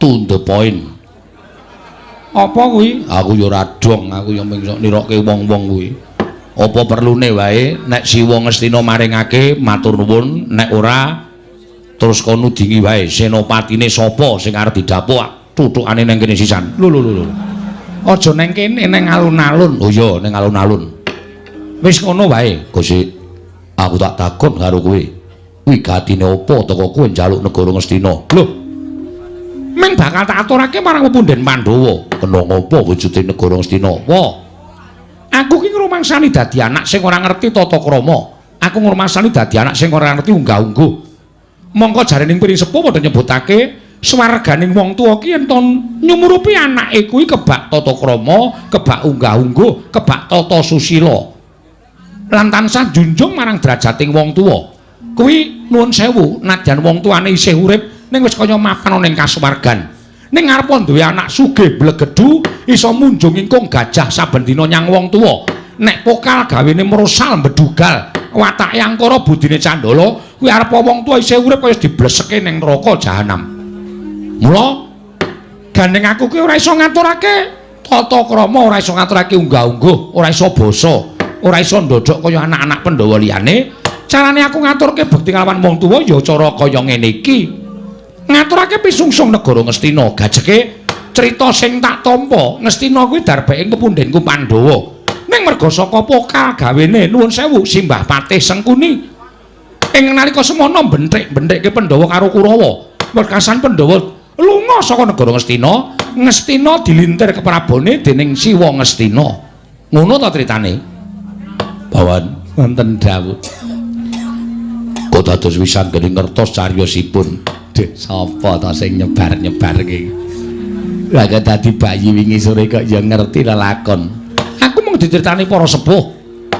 to the point. Apa kuwi? Aku ya ora dong, aku ya mung nirokke wong-wong kuwi. Apa perlune wae nek Siwa Ngastina maringake matur nuwun, nek ora terus kono nudingi wae senopatine sapa sing arep didapuk tutukane nang kene sisan. Lho lho lho. Aja nang kene, nang alun-alun. Oh iya, nang alun-alun. Wis ngono wae, Gusti. Aku tak takon karo kowe. Wigatine apa teko kowe njaluk negara Ngastina? Lho. Ming bakal tak aturake marang pepunden Pandhawa. Kena ngopo wujude negara Ngastina? Wah. Aku ki ngrumangsani dadi anak sing ora ngerti tata krama. Aku ngrumangsani dadi anak sing ora ngerti unggah-ungguh. Mongko jarening piring sepuh padha nyebutake swarganing wong tuwa ki yen to nyumurupi anake kuwi kebak tata krama, kebak unggah-ungguh, kebak tata susila. Lan tansah junjung marang derajating wong tuwa. Kuwi nuwun sewu, nadyan wong tuane isih urip ning wis kaya mapan ana ing kasuwargan. Ning arep duwe anak sugih blegedu iso munjung ingkung gajah saben dina nyang wong tuwa. Nek pokal gawene merosal mbedugal, watake angkara budine candala, kuwi arep wong tuwa isih urip kaya dibleseke ning neraka jahanam. Mula gandeng aku kuwi ora iso ngaturake tata krama, ora iso ngaturake unggah-ungguh, ora iso basa, ora iso ndodhok kaya anak-anak Pandhawa liyane. Carane aku ngaturke bekti kalawan wong tuwa ya cara kaya ngene iki. Ngaturake pisungsung negara Ngastina, gajeke crita sing tak tampa, Ngastina kuwi darbeke pepundhenku Pandhawa. Ning merga saka pokal gawene nuwun sewu Simbah Patih Sengkuni. Ing nalika semono benthik-benthikke Pandhawa karo Kurawa. Wekasan Pandhawa lunga saka negara Ngastina, Ngastina dilintir keprabone dening Siwa Ngastina. Ngono ta critane? Bawan wonten dawuh. Kok dados wisan geni ngertos cariyosipun. Dek sapa ta sing nyebar-nyebar iki? Lah kok dadi bayi wingi sore kok ya ngerti lelakon. Aku mung diceritani para sepuh.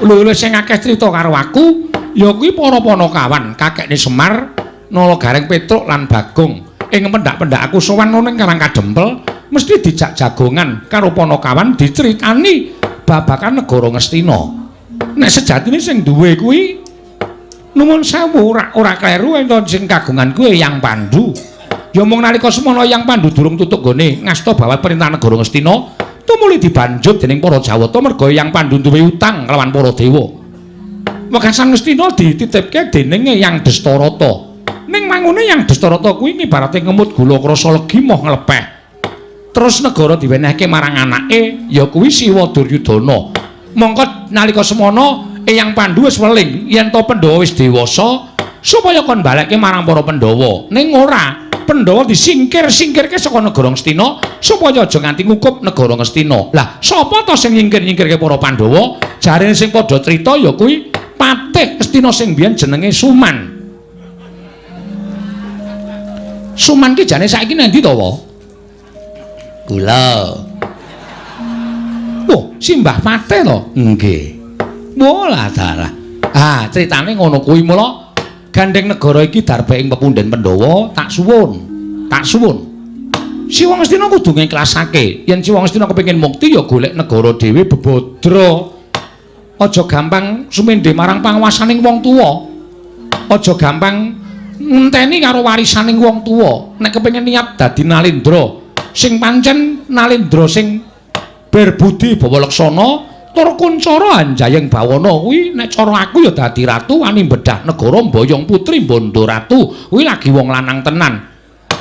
Lho sing akeh crita karo aku ya kuwi para panakawan, kakekne Semar, Nala Gareng Petruk lan Bagong. Ing pendak-pendak aku sowan ning Karang Kadempel mesti dijak jagongan karo panakawan diceritani babagan negara Ngastina. Nek sejatine sing duwe kuwi nuwun sewu ora kleru enten sing kagungan kuwi Eyang Pandu. Ya mung nalika semono Eyang Pandu durung tutuk nggone ngasta bawa perintah negara Ngastina, tumuli dibanjut dening para Jawata merga Eyang Pandu duwe utang kelawan para dewa. Wekasan Ngastina dititipke dening Eyang Destarata. Ning mangune Eyang Destarata kuwi ngibarate ngemut gula krasa legi moh nglepeh. Terus negara diwenehke marang anake ya kuwi Siwa Duryudana. Mongko nalika semono Eyang Pandu wis weling yen to Pandhawa wis dewasa supaya kon balekke marang para Pandhawa. Ning ora, Pandhawa disingkir-singkirke saka negara Ngastina supaya aja nganti ngukup negara Ngastina. Lah, sapa to sing nyingkir-nyingkirke para Pandhawa? Jarene sing padha crita ya kuwi Patih Ngastina sing biyen jenenge Suman. Suman ki jane saiki nang ndi to, wa? Kula. Oh, Simbah Patih to? Nggih. Wolah dalah. Ah, critane ngono kuwi mula gandeng negara iki darbe ing pepunden Pandhawa tak suwun. Tak suwun. Siwa Ngastina kudu ngiklasake. Yen Siwa Ngastina kepengin mukti ya golek negara dhewe bebadra. Aja gampang sumendhe marang panguwasaning wong tuwa. Aja gampang ngenteni karo warisaning wong tuwa. Nek kepengin niat dadi nalendra, sing pancen nalendra sing berbudi bawa laksana tur kuncara anjayeng bawana kuwi nek cara aku ya dadi ratu wani bedah negara mboyong putri bondo ratu kuwi lagi wong lanang tenan.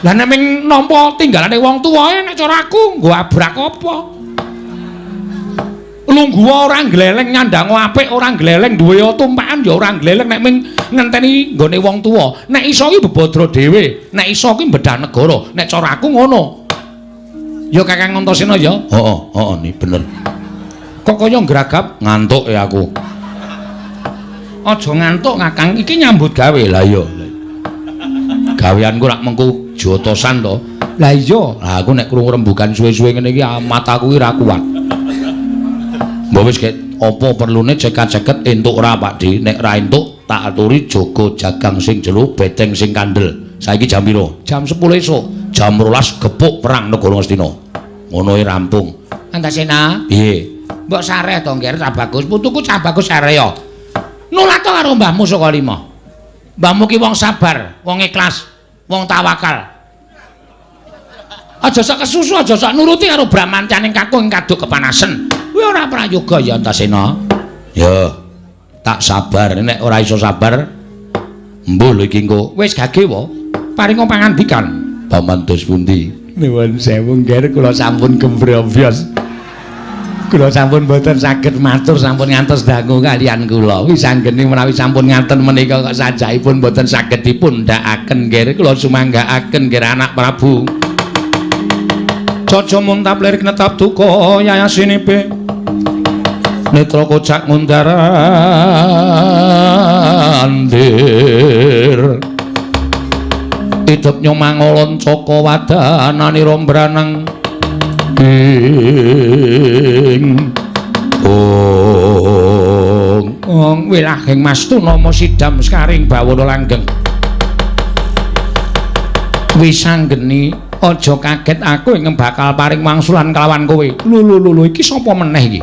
Lah nek ming nampa tinggalane wong tuwae nek cara aku nggo abrak apa? Lungguh ora gleleng nyandang apik ora gleleng duwe tumpakan ya ora gleleng nek ming ngenteni nggone wong tuwa. Nek iso ki bebadra dhewe, nek iso ki bedah negara. Nek cara aku ngono. Ya Kakang Antasena ya? Heeh, heeh ni bener. Kok kaya ngragap ngantuk ya aku. Aja ngantuk Kakang, iki nyambut gawe. Lah iya. Gaweanku rak mengko jotosan to. Lah iya, lah aku nek krungu rembugan suwe-suwe ngene iki mataku ki ra kuat. Mbok wis gek apa perlune cekak-ceket entuk ora Pak Di? Nek ra entuk tak aturi jaga jagang sing jero beteng sing kandel. Saiki jam piro? Jam 10 esuk. Jam 12 gepuk perang negara Ngastina. Ngono e rampung. Antasena, piye? Mbok sareh to, Ngger, Cah Bagus. Putuku Cah Bagus sareh ya. Nulato karo mbahmu saka lima. Mbahmu ki wong sabar, wong ikhlas, wong tawakal. Aja sak kesusu, aja sak nuruti karo brahmancaning kakung kaduk kepanasen. Kuwi ora prayoga ya Antasena. Ya, tak sabar. Nek ora iso sabar, mbuh lho iki engko. Wis gage wae. Paringa pangandikan. Paman dos pundi? Nuwun sewu nggih, kula sampun gembrombyos. Kula sampun boten saged matur, sampun ngantos dangu kalian kula. Wis anggene menawi sampun ngaten menika kok sajaipun boten saged dipundhakaken nggih. Kula sumanggaaken nggih anak Prabu. Caca muntap lirik netap duka yayasinipe. Netra kocak ngundar andir. Idep nyomangolon caka wadananira mbranang ing ong ong wilahing mastu nama sidam sekaring bawana langgeng. Wis anggeni aja kaget aku ing bakal paring wangsulan kelawan kowe. Lho lho lho iki sapa meneh iki?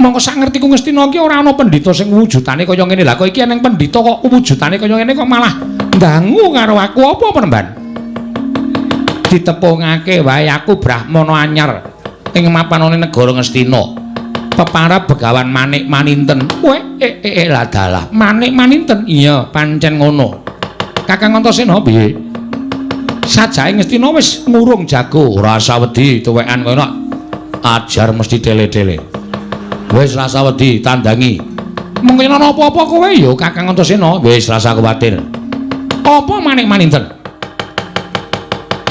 Mongko sak ngertiku Ngastina iki ora ana pendhita sing wujudane kaya ngene. Lah kok iki eneng pendhita kok wujudane kaya ngene kok malah ndangu karo aku apa penemban? Ditepungake wae aku brahmana anyar ing mapanane negara Ngastina. Peparab Begawan Manik Maninten. Kowe lah dalah. Manik Maninten. Iya, pancen ngono. Kakang Antasena piye? Sajake Ngastina wis ngurung jago, ora usah wedi tuwekan kono. Ajar mesti tele-tele. Wis rasa wedi tandangi. Mengko ana apa-apa kowe ya Kakang Antasena. Wis rasa kuwatir. Apa Manik Maninten?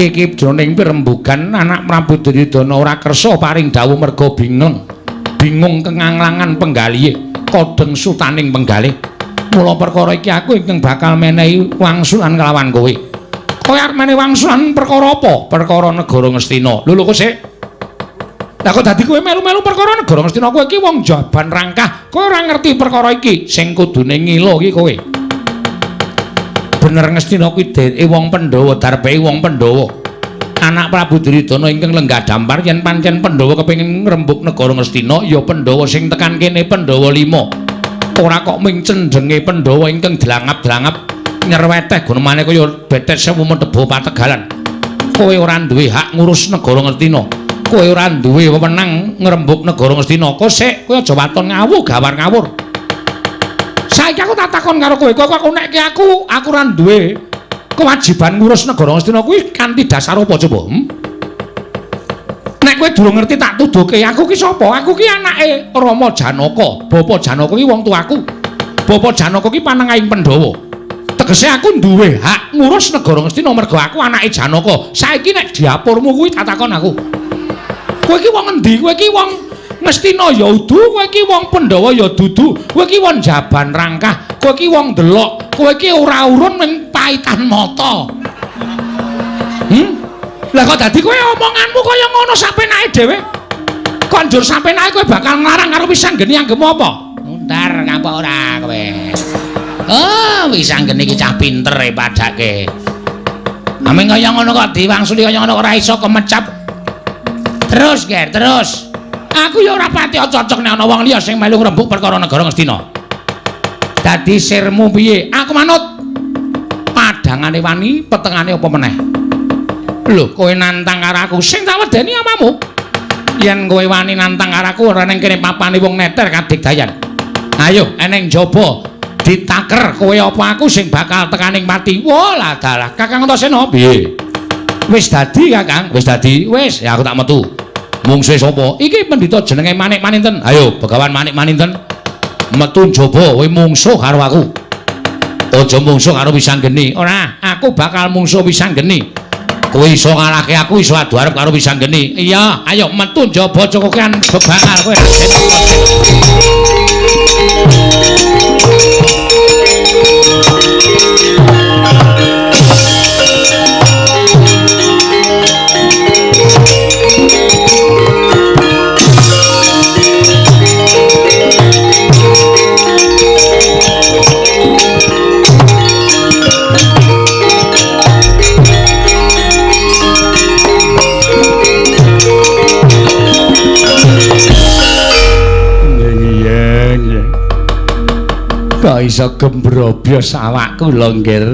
Iki jroning pirembugan anak Prabu Duryudana ora kersa paring dawuh merga bingung. Bingung kenganglangan penggalihe, kodheng sutaning penggalih. Mula perkara iki aku ingkang bakal menehi wangsulan kelawan kowe. Kowe arep menehi wangsulan perkara apa? Perkara negara Ngastina. Lho lho kok sik. Lah kok dadi kowe melu-melu perkara negara Ngastina? Kowe iki wong jaban rangkah, kowe ora ngerti perkara iki. Sing kudune ngilo iki kowe. Bener Ngastina kuwi dheke wong Pandhawa, darpehe wong Pandhawa. Anak Prabu Duryudana ingkang lenggah dampar yen pancen Pandhawa kepengin ngrembug negara Ngastina, ya Pandhawa sing tekan kene Pandhawa 5. Ora kok ming cendhenge Pandhawa ingkang dlangap-dlangap nyerweteh gunemane kaya betet sewu medheba pategalan. Kowe ora duwe hak ngurus negara Ngastina. Kowe ora duwe wewenang ngrembug negara Ngastina. Kok sik kowe aja waton ngawur gawar ngawur. Saiki aku tak takon karo kowe, kok aku nekke aku ora duwe kewajiban ngurus negara Ngastina kuwi kanthi dasar apa coba? Nek kowe durung ngerti tak tuduhke aku ki sapa? Aku ki anake Rama Janaka. Bapa Janaka ki wong tuaku. Bapa Janaka ki panengahing Pandhawa. Tegese aku duwe hak ngurus negara Ngastina mergo aku anake Janaka. Saiki nek diapurmu kuwi tak takon aku. Kowe iki wong endi? Kowe iki wong Ngastina ya udu, kowe iki wong Pandhawa ya dudu, kowe iki wong jaban rangkah, kowe iki wong delok, kowe iki ora urun ning paitan mata. Lah kok dadi kowe omonganmu kaya ngono sapenake dhewe? Kok njur sapenake kowe bakal nglarang karo Wisanggeni anggemu apa? Nguntar ngapa ora kowe? Oh, Wisanggeni iki cah pinter e padake. Aming kaya ngono kok diwangsuli kaya ngono ora iso kemecap. Terus, Ger, terus. Aku ya ora pati cocok nek ana wong liya sing melu ngrembug perkara negara Ngastina. Dadi sirmu piye? Aku manut. Padangane wani, petengane apa meneh? Lho, kowe nantang karo aku, sing tak wedeni apamu? Yen kowe wani nantang karo aku ora ning kene papane wong neter kadigdayan. Ayo, eneng jaba ditaker kowe apa aku sing bakal tekaning pati. Wah, lah dalah. Kakang Antasena piye? Wis dadi, Kakang. Wis dadi. Wis, ya aku tak metu. Mungsuhe sapa? Iki pendhita jenenge Manik Maninten. Ayo, Begawan Manik Maninten. Metu njaba kowe mungsuh karo aku. Aja mungsuh karo Wisanggeni. Ora, aku bakal mungsuh Wisanggeni. Kowe iso ngalahke aku, iso adu arep karo Wisanggeni. Iya, ayo metu njaba cokokan bebangal kowe. Kok iso gembrobyos awakku lho, Nggir.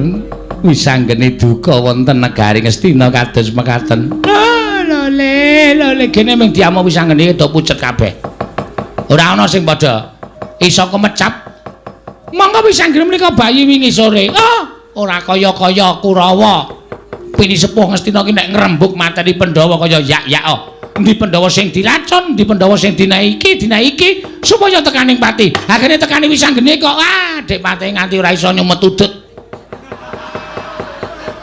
Wisanggeni duka wonten negari Ngastina kados mekaten. Lho le, lho le gene mung diamuk Wisanggeni do pucet kabeh. Ora ana sing padha iso kemecap. Monggo Wisanggeni menika bayi wingi sore. Oh, ora kaya-kaya Kurawa. Pini sepuh Ngastina ki nek ngrembug mateni Pandhawa kaya yak-yak. Endi Pandhawa sing diracun, endi Pandhawa sing dinaiki, dinaiki supaya tekaning pati. Akhire tekani Wisanggeni kok ah, Dik Pati nganti ora iso nyumet udut.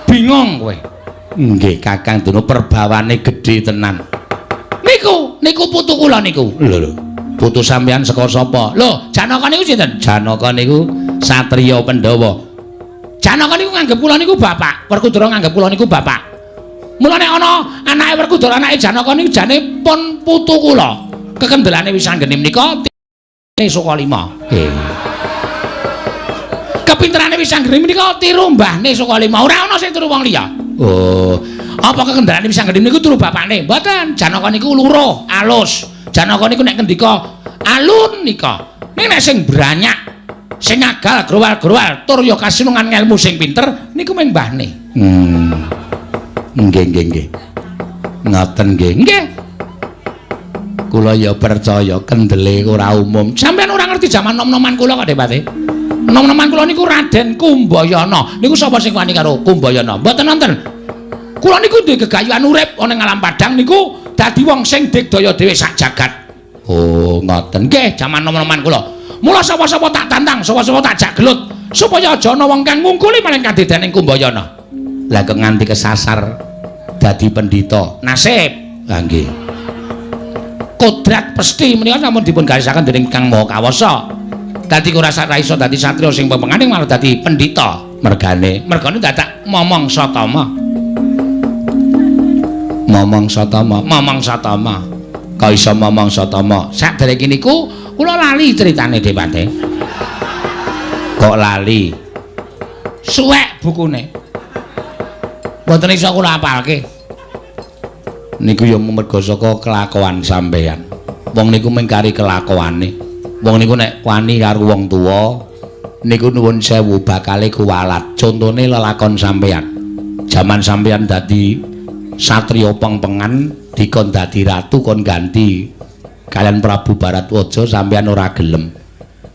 Bingung kowe. Nggih, Kakang Durna perbawane gedhe tenan. Niku, niku putu kula niku. Lho lho. Putu sampeyan saka sapa? Lho, Janaka niku sinten? Janaka niku satriya Pandhawa. Janaka niku nganggep kula niku bapak, Werkudara nganggep kula niku bapak. Mula nek ana anake Werkudara anake Janaka niku jane pun putu kula. Kekendelane Wisanggeni menika Sukalima. Nggih. Kepinterane Wisanggeni menika tiru mbahne Sukalima. Ora ana sing tiru wong liya. Oh, apa kekendelane Wisanggeni niku tiru bapakne? Mboten. Janaka niku luruh, alus. Janaka niku nek ngendika alun nika. Ning nek sing branyak, sing agal growal-growal tur ya kasinungan ngelmu sing pinter niku mung mbahne. Nggih, nggih, nggih. Ngoten nggih. Nggih. Kula ya percaya kendele ora umum. Sampeyan ora ngerti jaman nom-noman kula kok, Depati. Nom-noman kula niku Raden Kumbayana. Niku sapa sing wani karo Kumbayana? Mboten wonten. Kula niku duwe gegayuhan urip ana ing alam padang niku dadi wong sing digdaya dhewe sak jagat. Oh, ngoten. Nggih, jaman nom-noman kula. Mula sapa-sapa tak tantang, sapa-sapa tak jak gelut supaya aja ana wong kang ngungkuli maring kadedaning Kumbayana. Lah kok nganti kesasar dadi pendhita. Nasib. Lah nggih. Kodrat pesti menika sampun dipun garisaken dening Kang Maha Kawasa. Dadi ora iso dadi satriya sing pepengane malah dadi pendhita. Mergane, mergane dadak momong satama. Momong satama, momong satama. Kok iso momong satama? Saderenge niku kula lali critane Depate. Kok lali? Suwek bukune. Mboten iso kula apalke. Niku ya merga saka kelakuan sampeyan. Wong niku mung kari kelakuane. Wong niku nek wani karo wong tuwa niku nuwun sewu bakale kuwalat. Contone lelakon sampeyan. Jaman sampeyan dadi satriya pengpengan dikon dadi ratu kon ganti kalian Prabu Baratwaja sampeyan ora gelem.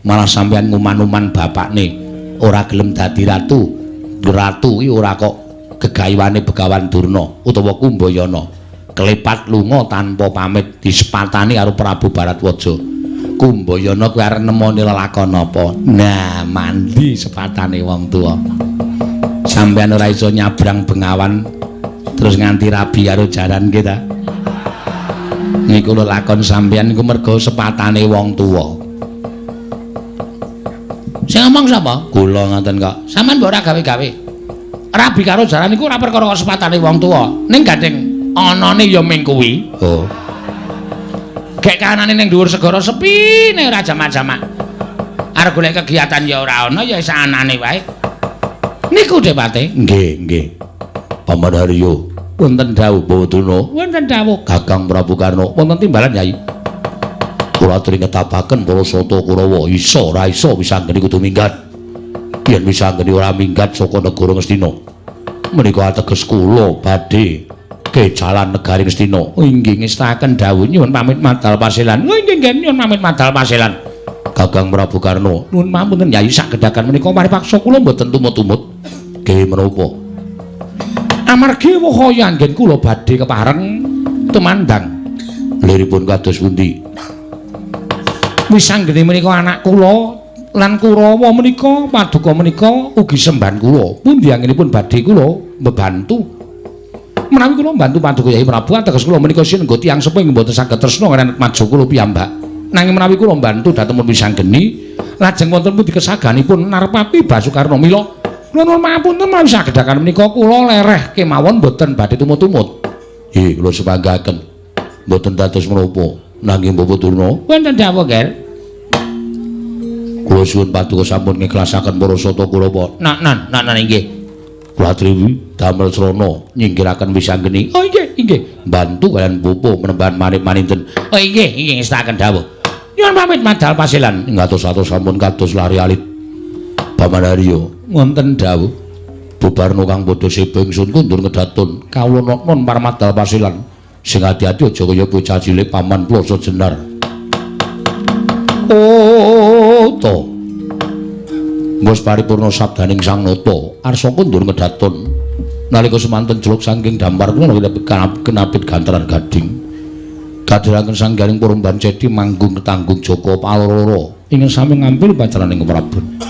Malah sampeyan nguman-uman bapakne ora gelem dadi ratu. Ratu iki ora kok gegayuhane Begawan Durna utawa Kumbayana. Klepat lunga tanpa pamit disepatani karo Prabu Baratwaja. Kumbayana kuwi arep nemoni lelakon apa? Nah, mandi sepatane wong tuwa. Sampeyan ora iso nyabrang bengawan terus nganti rabi karo jaran kita. Niku lelakon sampeyan niku mergo sepatane wong tuwa. Sing ngomong sapa? Kula ngoten kok. Sampeyan mbok ora gawe-gawe. Rabi karo jaran niku ora perkara sepatane wong tuwa. Ning gandeng anane ya ming kuwi. Oh. Gek kanane ning dhuwur segara sepi nek ora jamak-jamak. Arep golek kegiatan ya ora ana ya sak anane wae. Niku Depate. Nggih, nggih. Paman Haryo, wonten dawuh Bawaduna. Wonten dawuh Kakang Prabu Karna, wonten timbalan Yai. Kula aturi ngetabaken para sata Kurawa, isa ora isa Wisanggeni kudu minggat. Yen Wisanggeni ora minggat saka negara Ngastina, menika ateges kula badhe kejalan negari Ngastina. Inggih ngestaken dawuh, nyuwun pamit madal paselan. Oh inggih nggih nyuwun pamit madal paselan. Kakang Prabu Karna, nuwun pamunten Yayi, sakedhakan menika paripaksa kula mboten tumut-tumut. Nggih menapa? Amargi wahaya anggen kula badhe kepareng tumandang. Liripun kados pundi? Wisanggeni menika anak kula lan Kurawa menika paduka menika ugi semban kula. Pundi anggenipun badhe kula mbebantu? Menawi kula mbantu paduka Yayi Prabu, ateges kula menika sinengga tiyang sepuh ing mboten saged tresna kaliyan maju kula piyambak. Nanging menawi kula mbantu dhateng Wisanggeni, lajeng wonten pundi kesaganipun Narpati Basukarna. Mila kula nuwun pangapunten menawi sakedhakan menika kula lereh kemawon mboten badhe tumut-tumut. Nggih, kula sepanggaken. Mboten dados menapa. Nanging Bapak Durna, wonten dawuh, Ger. Kula suwun paduka sampun ngikhlasaken para sata Kurawa. Nak nan, nak nan inggih. Kula triwi damel srana nyingkiraken Wisanggeni. Oh inggih, inggih. Bantu kalian bapa menembahan manik maninten. Oh inggih, inggih ngestaken dawuh. Nyuwun pamit madal pasilan. Ngatos-atos sampun kados lari alit. Paman Arya, wonten dawuh. Bubarno kang padha seba ingsun kundur ngedatun. Kawula non parmadal pasilan. Sing ati-ati aja kaya bocah cilik paman Ploso Jenar. Oh to. Wis paripurna sabdaning Sang Nata, arsa kundur ngedatun. Nalika semanten jeluk saking dampar kula kenapit gantaran gading. Kadhiraken sanggaring Purumban Cedi manggung ketanggung Joko Paloro ingkang sami ngambil pacaraning Prabon.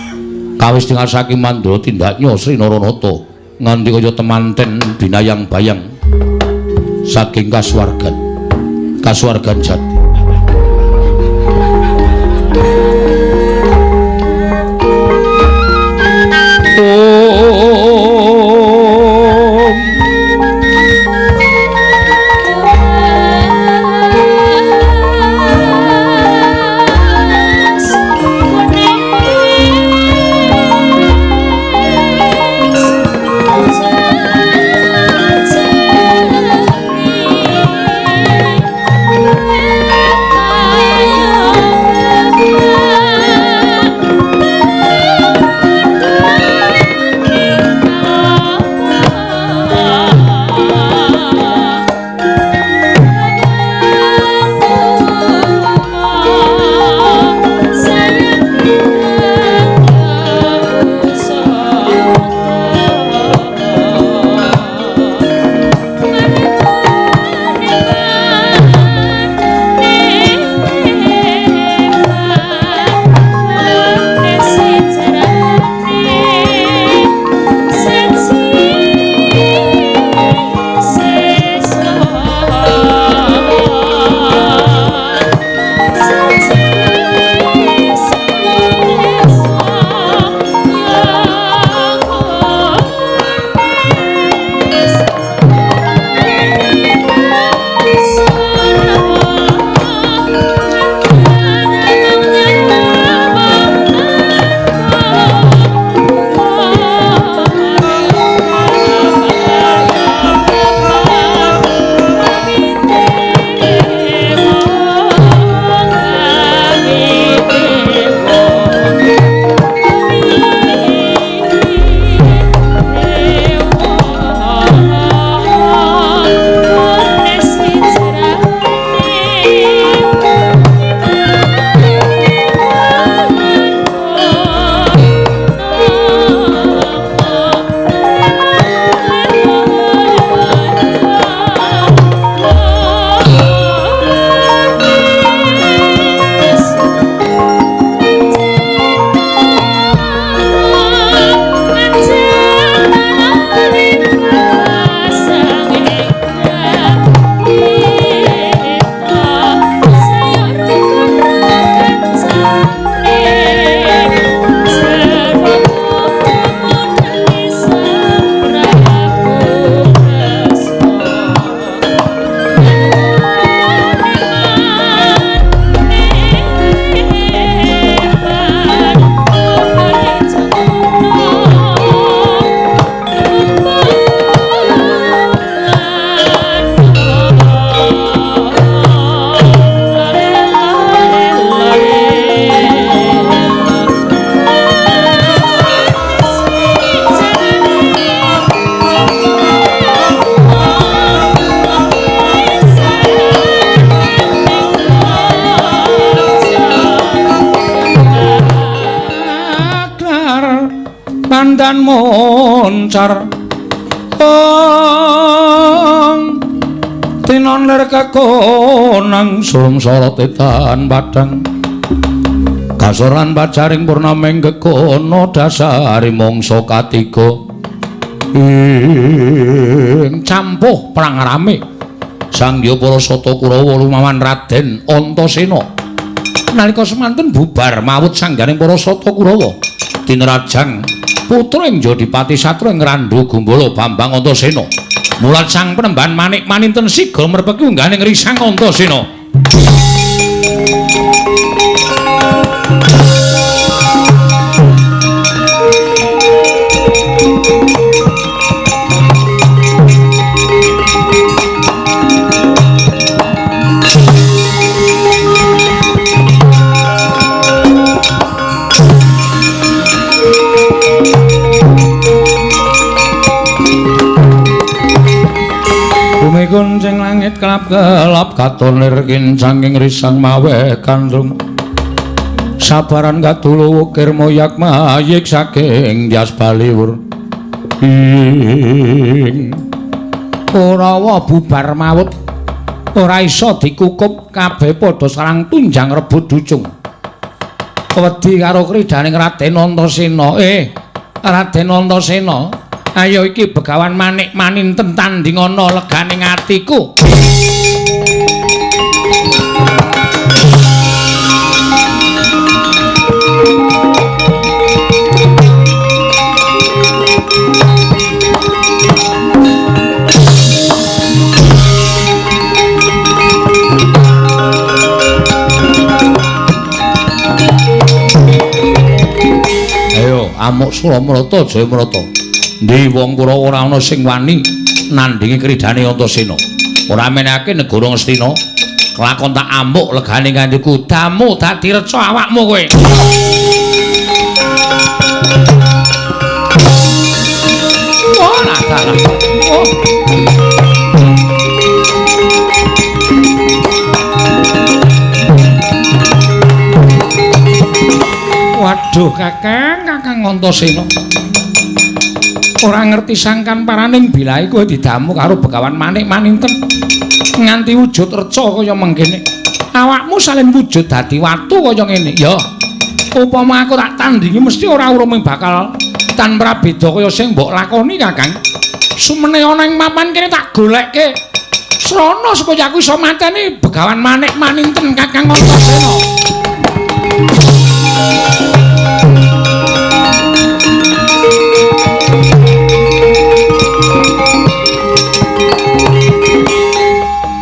Kawis tinggal saking mandra tindaknya Sri Naranata nganti kaya temanten binayang bayang saking kasuwargan. Kasuwargan jati. Om. Mandan moncar ong tinon lir kekonang sulung sorot edan padang kasoran pacaring purnaming kekono dasari mangsa katiga ing campuh perang rame sangya para sata Kurawa lumawan Raden Antasena. Nalika semanten bubar mawut sangganing para sata Kurawa tinrajang putra ing Jodipati Satra ing Randhu Gumbala Bambang Antasena. Mulat sang penemban manik maninten siga merpeki ungganing risang Antasena. Kuncing langit kelap-kelap katon lir kincanging risang mawe kandrung sabaran katulu wukir moyak mayik saking jas baliwur ing Kurawa bubar mawut ora iso dikukup kabeh padha sarang tunjang rebut ducung wedi karo kridhaning Raden Antasena. Raden Antasena, ayo iki begawan manik maninten tandingana leganing atiku. Ayo amuk Suramrata Jayamrata. Ndi wong Kurawa ora ana sing wani nandhingi kridhane Antasena. Ora menehake negara Ngastina. Kelakon tak amuk legane ngandiku damu dadi reca awakmu kowe. Oh, lah dalah. Oh. Waduh, Kakang, Kakang Antasena. Ora ngerti sangkan paraning bilahe kowe didamu karo Begawan Manik Maninten nganti wujud reca kaya mengkene. Awakmu salin wujud dadi watu kaya ngene. Ya, upama aku tak tandingi mesti ora urung bakal tan prabeda kaya sing mbok lakoni, Kakang. Sumene ana ing papan kene tak golekke srana supaya aku iso mateni Begawan Manik Maninten, Kakang Antasena.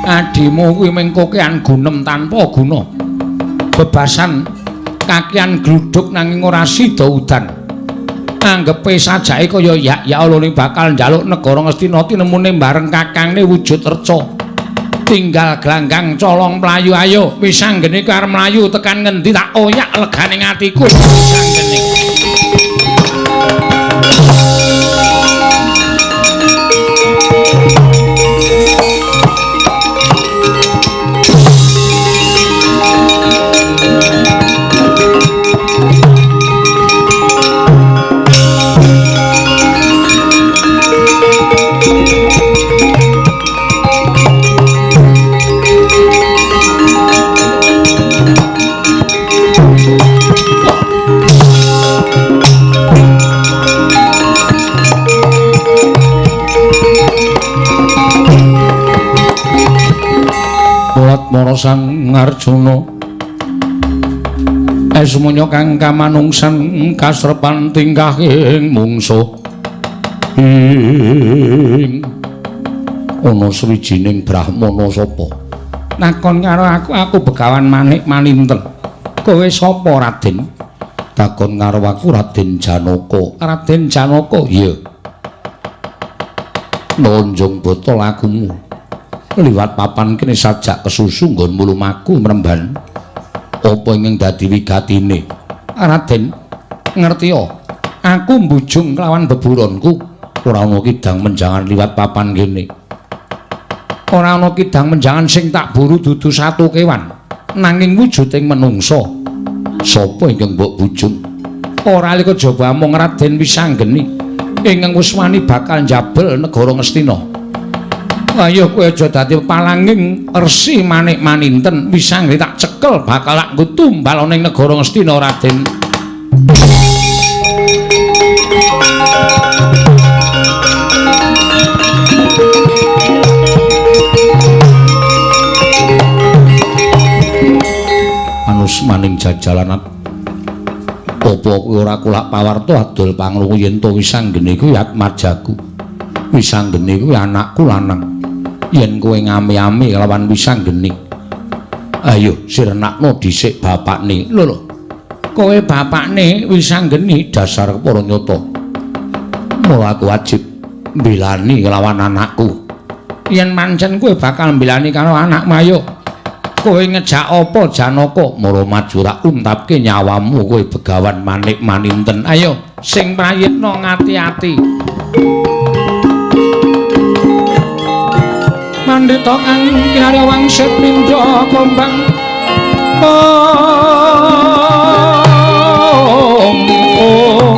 Adimu kuwi mung kokean gunem tanpa guna. Bebasan kakian gluduk nanging ora sida udan. Anggepe sajake kaya yak ya Allah bakal njaluk negara Ngastina tinemune bareng kakangne wujud reca. Tinggal glanggang colong mlayu ayo wis anggene kowe arep mlayu tekan ngendi tak oyak legane atiku wis anggene. Mara Sang Arjuna esmunya kang kamanungsan kasrepan tingkahing mungsuh ing ana swijining brahmana sapa takon karo aku, aku Begawan Manik Maninten. Kowe sapa Raden? Takon karo aku Raden Janaka. Raden Janaka? Iya. Nonjong botol lakumu liwat papan kene sajak kesusu nggonmu lumaku mremban. Apa ingkang dadi wigatine? Raden, ngertiya, aku mbujung kelawan beburonku ora ana kidang menjangan liwat papan kene. Ora ana kidang menjangan sing tak buru dudu satu kewan, nanging wujuding menungsa. Sapa ingkang mbok bujung? Ora lika jaba amung Raden Wisanggeni ingkang wis wani bakal njabel negara Ngastina. Ayo kowe aja dadi palanging Resi Manik Maninten. Wisanggeni tak cekel bakal tak nggo tumbal ana ing negara Ngastina Raden. Anusmaning jajalan apa kowe ora kulak pawarta adol panglungu yen to Wisanggeni kuwi atmajaku. Wisanggeni kuwi anakku lanang. Yen kowe ngame-ame kelawan Wisanggeni, ayo sirnakno dhisik bapakne. Lho lho, kowe bapakne Wisanggeni dasar kepara nyata. Mula aku wajib mbelani kelawan anakku. Yen pancen kowe bakal mbelani karo anakmu, ayo kowe ngejak apa Janaka? Mara maju rak untapke nyawamu kowe Begawan Manik Maninten. Ayo sing prayitna ngati-ati. Mandhita kang kinarya wangsit mindha kembang. Om om.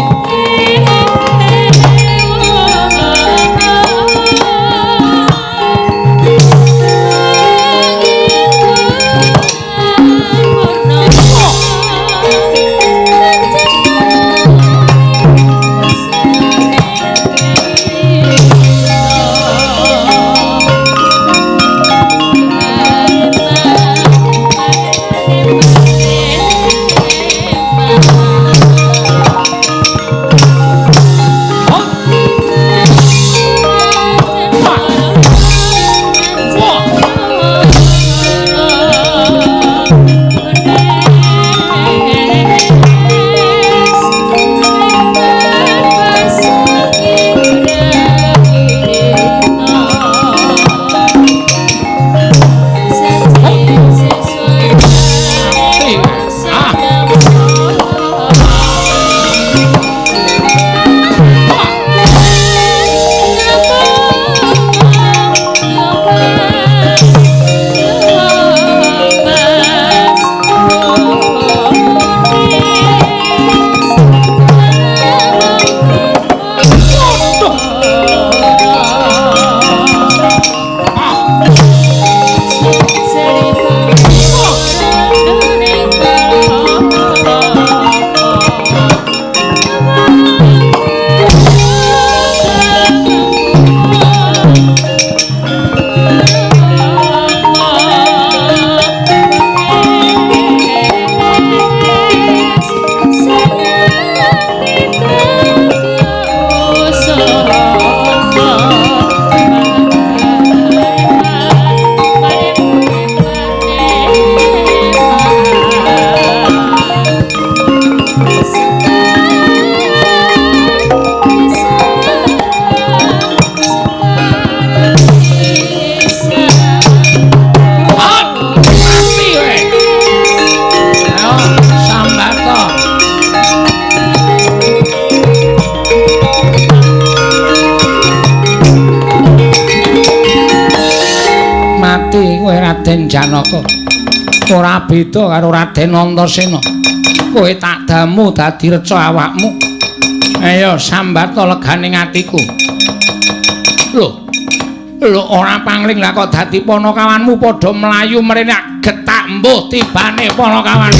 Raden Janaka ora beda karo Raden Antasena. Kowe tak damu dadi reca awakmu. Ayo sambata legane atiku. Lho, lho ora pangling lah kok dadi panakawanmu padha mlayu mrene getak mbuh tibane panakawan.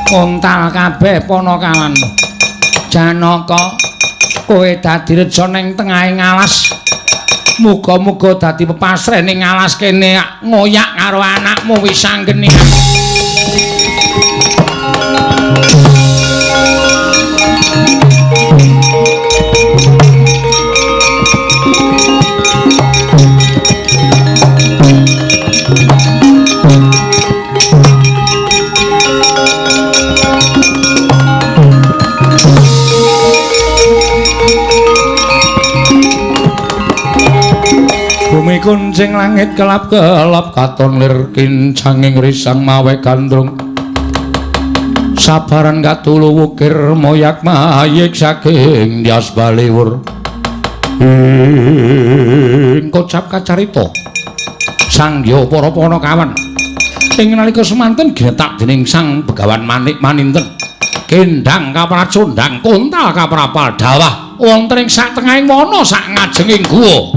Kontal kabeh panakawan. Janaka, kowe dadi reja ning tengahe ngalas. Muga-muga dadi pepasreh ning ngalas kene ngoyak karo anakmu Wisanggeni. Dikuncing langit kelap-kelap katon lir kincanging risang mawe gandrung. Sabaran katulu wukir moyak mayik saking Dyas Baliwur. Ing kocap kacarita sangya para panakawan ing nalika semanten ginetak dening Sang Begawan Manik Maninten. Kendang kapracondang kontal kaprapal dawah wonten ing satengahing wana sak ngajenging guwa.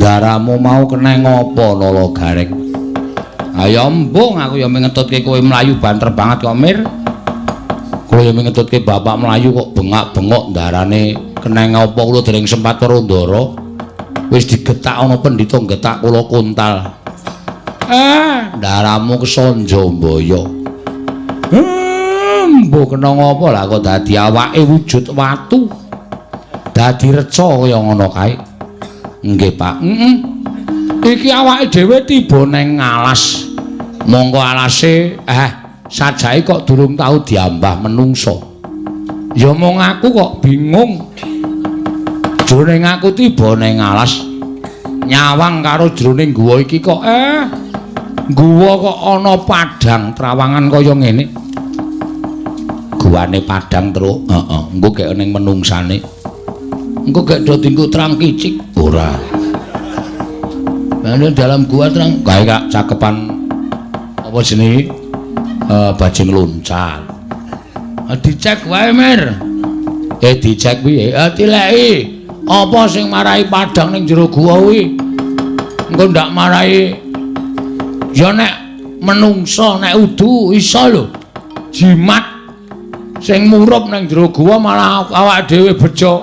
Ndaramu mau kena ngopo Nala Gareng? Ayo embung aku ya mengetutke kowe mlayu banter banget kok Mir. Kowe ya mengetutke bapak mlayu kok bengak-bengok ndarane kena ngopo kula dereng sempat weruh ndara. Wis digetak ana pendhita getak kula kontal. Ndaramu kesanja mbaya. Mbuh kena ngopo lah kok dadi awake wujud watu. Dadi reca kaya ngono kae. Nggih, Pak. Heeh. Iki awake dhewe tiba neng alas. Monggo alase sajake kok durung tau diambah menungsa. Ya mong aku kok bingung. Jroning aku tiba neng alas nyawang karo jroning guwa iki kok guwa kok ana padhang trawangan kaya ngene. Guwane padhang truk, heeh, engko gek ning menungsane. Engko gek do dinggo terang kicik ora. Lah dalam gua terang kae kak cakepan apa jenenge bajing loncat. Dicek wae Mir. Dicek piye? Tileki. Apa sing marai padhang ning jero gua kuwi? Engko ndak marai ya nek menungsa nek udu iso lho. Jimat sing murup ning jero gua malah awake dhewe bejo.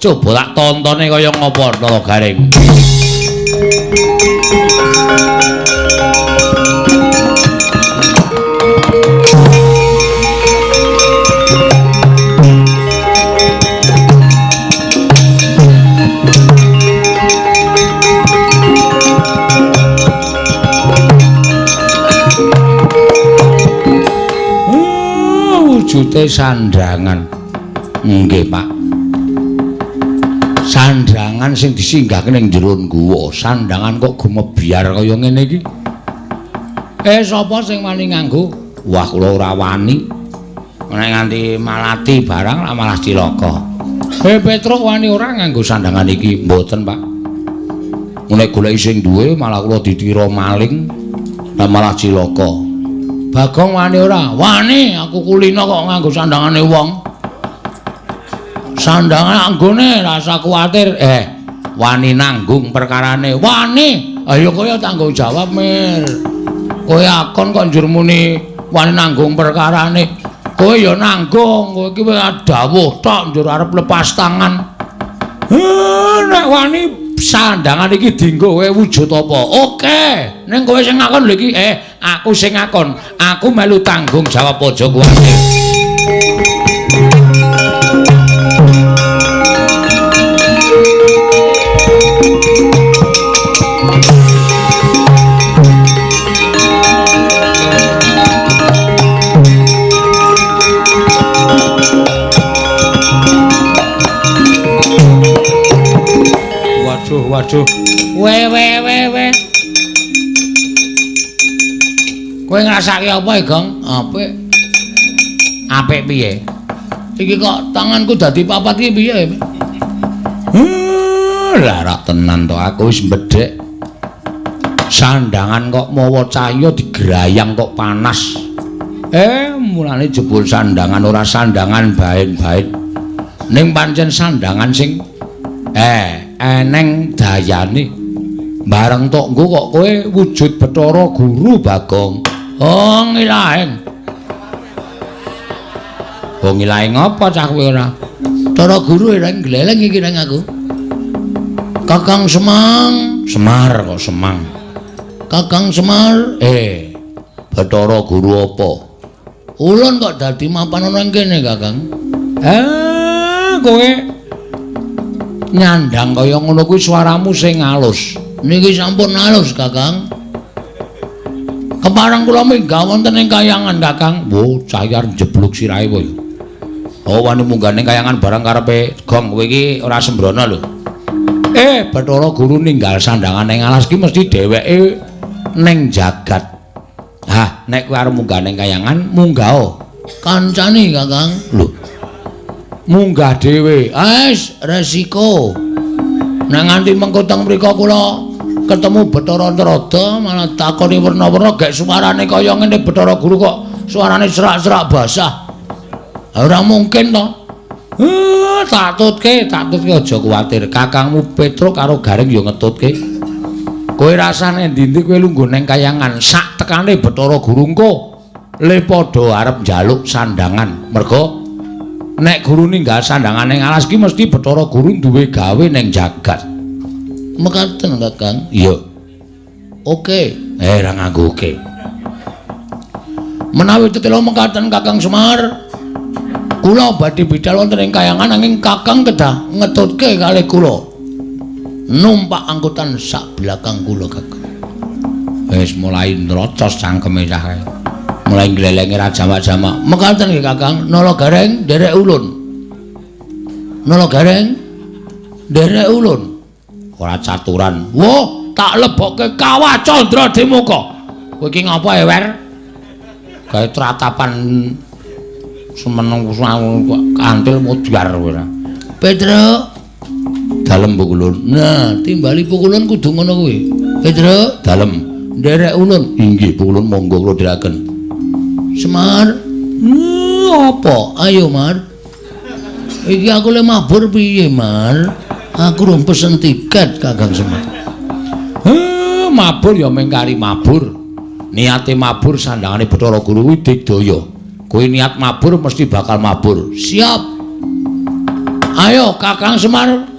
Coba tak tontone kaya ngopo Nala Gareng. Wujude sandhangan. Nggih, Pak. Sandhangan sing disinggahke ning jero guwa, sandhangan kok gumebyar kaya ngene iki. Sapa sing wani nganggo? Wah, kula ora wani. Nek nganti malati barang lah malah cilaka. Petruk wani ora nganggo sandhangan iki? Mboten, Pak. Nek goleki sing duwe malah kula ditira maling, lah malah cilaka. Bagong wani ora? Wani, aku kulino kok nganggo sandhangane wong. Sandhangan anggone rasa kuwatir. Wani nanggung perkarane. Wani. Ayo kowe tanggung jawab, Mir. Kowe akon kok njur muni wani nanggung perkarane. Kowe ya nanggung, kowe iki wis dawuh tok njur arep lepas tangan. Nek wani sandhangan iki dienggo kowe wujud apa? Oke, ning kowe sing ngakon lho iki. Aku sing ngakon, aku melu tanggung jawab aja kuwatir. Waduh, waduh. We we we we. Kowe ngrasake apa, Gong? Apik. Apik piye? Iki kok tanganku dadi papat iki piye? Lah rak tenan to aku wis mbedhek. Sandhangan kok mawa cahya digrayang kok panas. Mulane jebul sandhangan ora sandhangan baen-baen. Ning pancen sandhangan sing eneng dayane. Bareng tok nggo kok kowe wujud Bathara Guru, Bagong. Oh, ngilaeng. Oh, ngilaeng apa cah kowe ora? Cara guru ora gleleng iki nang aku. Kakang Semang, Semar kok Semang. Kakang Semar, Bathara Guru apa? Ulun kok dadi mapan ana ing kene, Kakang. Kowe nyandang kaya ngono kuwi suaramu sing alus. Niki sampun alus, Kakang. Kepareng kula minggah wonten ing kayangan, Kakang. Wo, cah iki arep njeblug sirahe kowe. Oh, wani munggah ning kayangan barang karepe gong kowe iki ora sembrono lho. Bathara Guru ninggal sandangan ning alas ki mesti dheweke ning jagat. Hah, nek kowe arep munggah ning kayangan, munggah. Kancane, Kakang. Lho. Munggah dhewe. Wis resiko. Nek nganti mengko teng mriku kula ketemu Bathara Narada malah takoni werna-werna gek suarane kaya ngene Bathara Guru kok suarane serak-serak basah. Ora mungkin to. Tak tutke aja kuwatir. Kakangmu Petruk karo Gareng ya ngetutke. Kowe rasane ndi-ndi kowe lungguh ning kayangan sak tekane Bathara Guru engko le padha arep njaluk sandangan. Mergo nek guru ninggal sandangan ning alas ki mesti Bathara Guru duwe gawe ning jagat. Mekaten, Kakang. Iya. Oke. Ora nganggo oke. Menawi tetela mekaten Kakang Semar, kula badhe bidal wonten ing kayangan nanging Kakang kedah ngetutke kalih kula. Numpak angkutan sak belakang kula, Kakang. Wis mulai nrocos cangkeme cah kae. Mulai nglelenge ra jamak-jamak. Mekaten nggih, Kakang. Nala Gareng nderek ulun. Nala Gareng nderek ulun. Ora caturan. Wah, tak lebokke kawah Candra Dimuka. Kowe iki ngapa ewer? Gawe tratapan semeneng kantil modar kowe ora. Petruk, dalem pukulun. Nah, timbali pukulun kudu ngono kuwi. Petruk, dalem nderek ulun. Inggih pukulun monggo kula dherekaken. Semar, apa? Ayo, Mar. Iki aku le mabur piye, Mar? Aku rung pesen tiket, Kakang Semar. Mabur ya mung kari mabur. Niate mabur sandangane Bathara Guru kuwi digdaya. Kowe niat mabur mesti bakal mabur. Siap. Ayo Kakang Semar,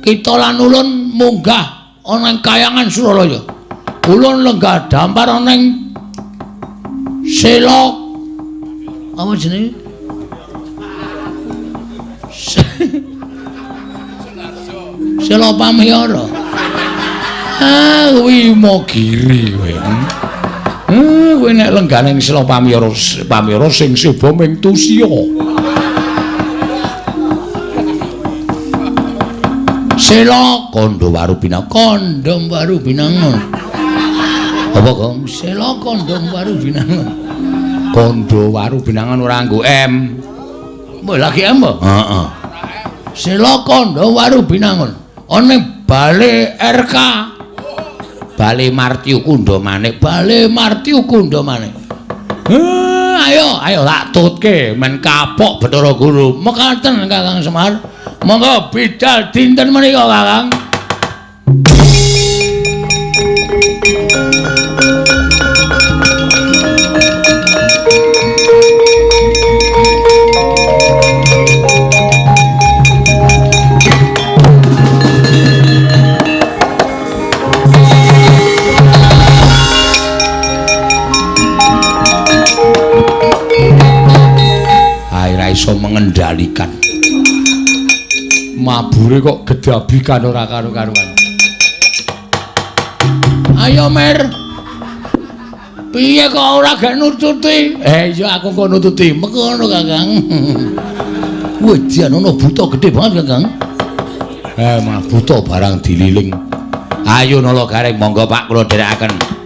kita lan ulun munggah ana ing kayangan Suralaya. Ulun lenggah dampar ana ing Selok. Apa jenenge? Sela Pamiyara. Ah, kuwi Imogiri kowe. Kowe nek lenggah ning Sela Pamiyara, Pamiyara sing seba ming Tusya. Sela Kandha Waru Binangun. Kandha Waru Binangun. Apa, Kang? Sela Kandha Waru Binangun. Kandha Waru Binangun ora nganggo M. Mbok lagi M apa? Heeh. Sela Kandha Waru Binangun. Ana Bale RK. Bale Martyu Kundha Manik. Bale Martyu Kundha Manik. Ayo, ayo tak tutke men kapok Bathara Guru. Mekaten Kakang Semar. Monggo bidal dinten menika, Kakang. Iso mengendalikan. Mabure kok gedabikan ora karu-karuan. Ayo Mer. Piye kok ora gak nututi? Iya aku kok nututi. Mekono Kakang. Wah, jan ono buta gede banget Kakang. Mah buta barang dililing. Ayo Nala Gareng monggo Pak kula dherekaken.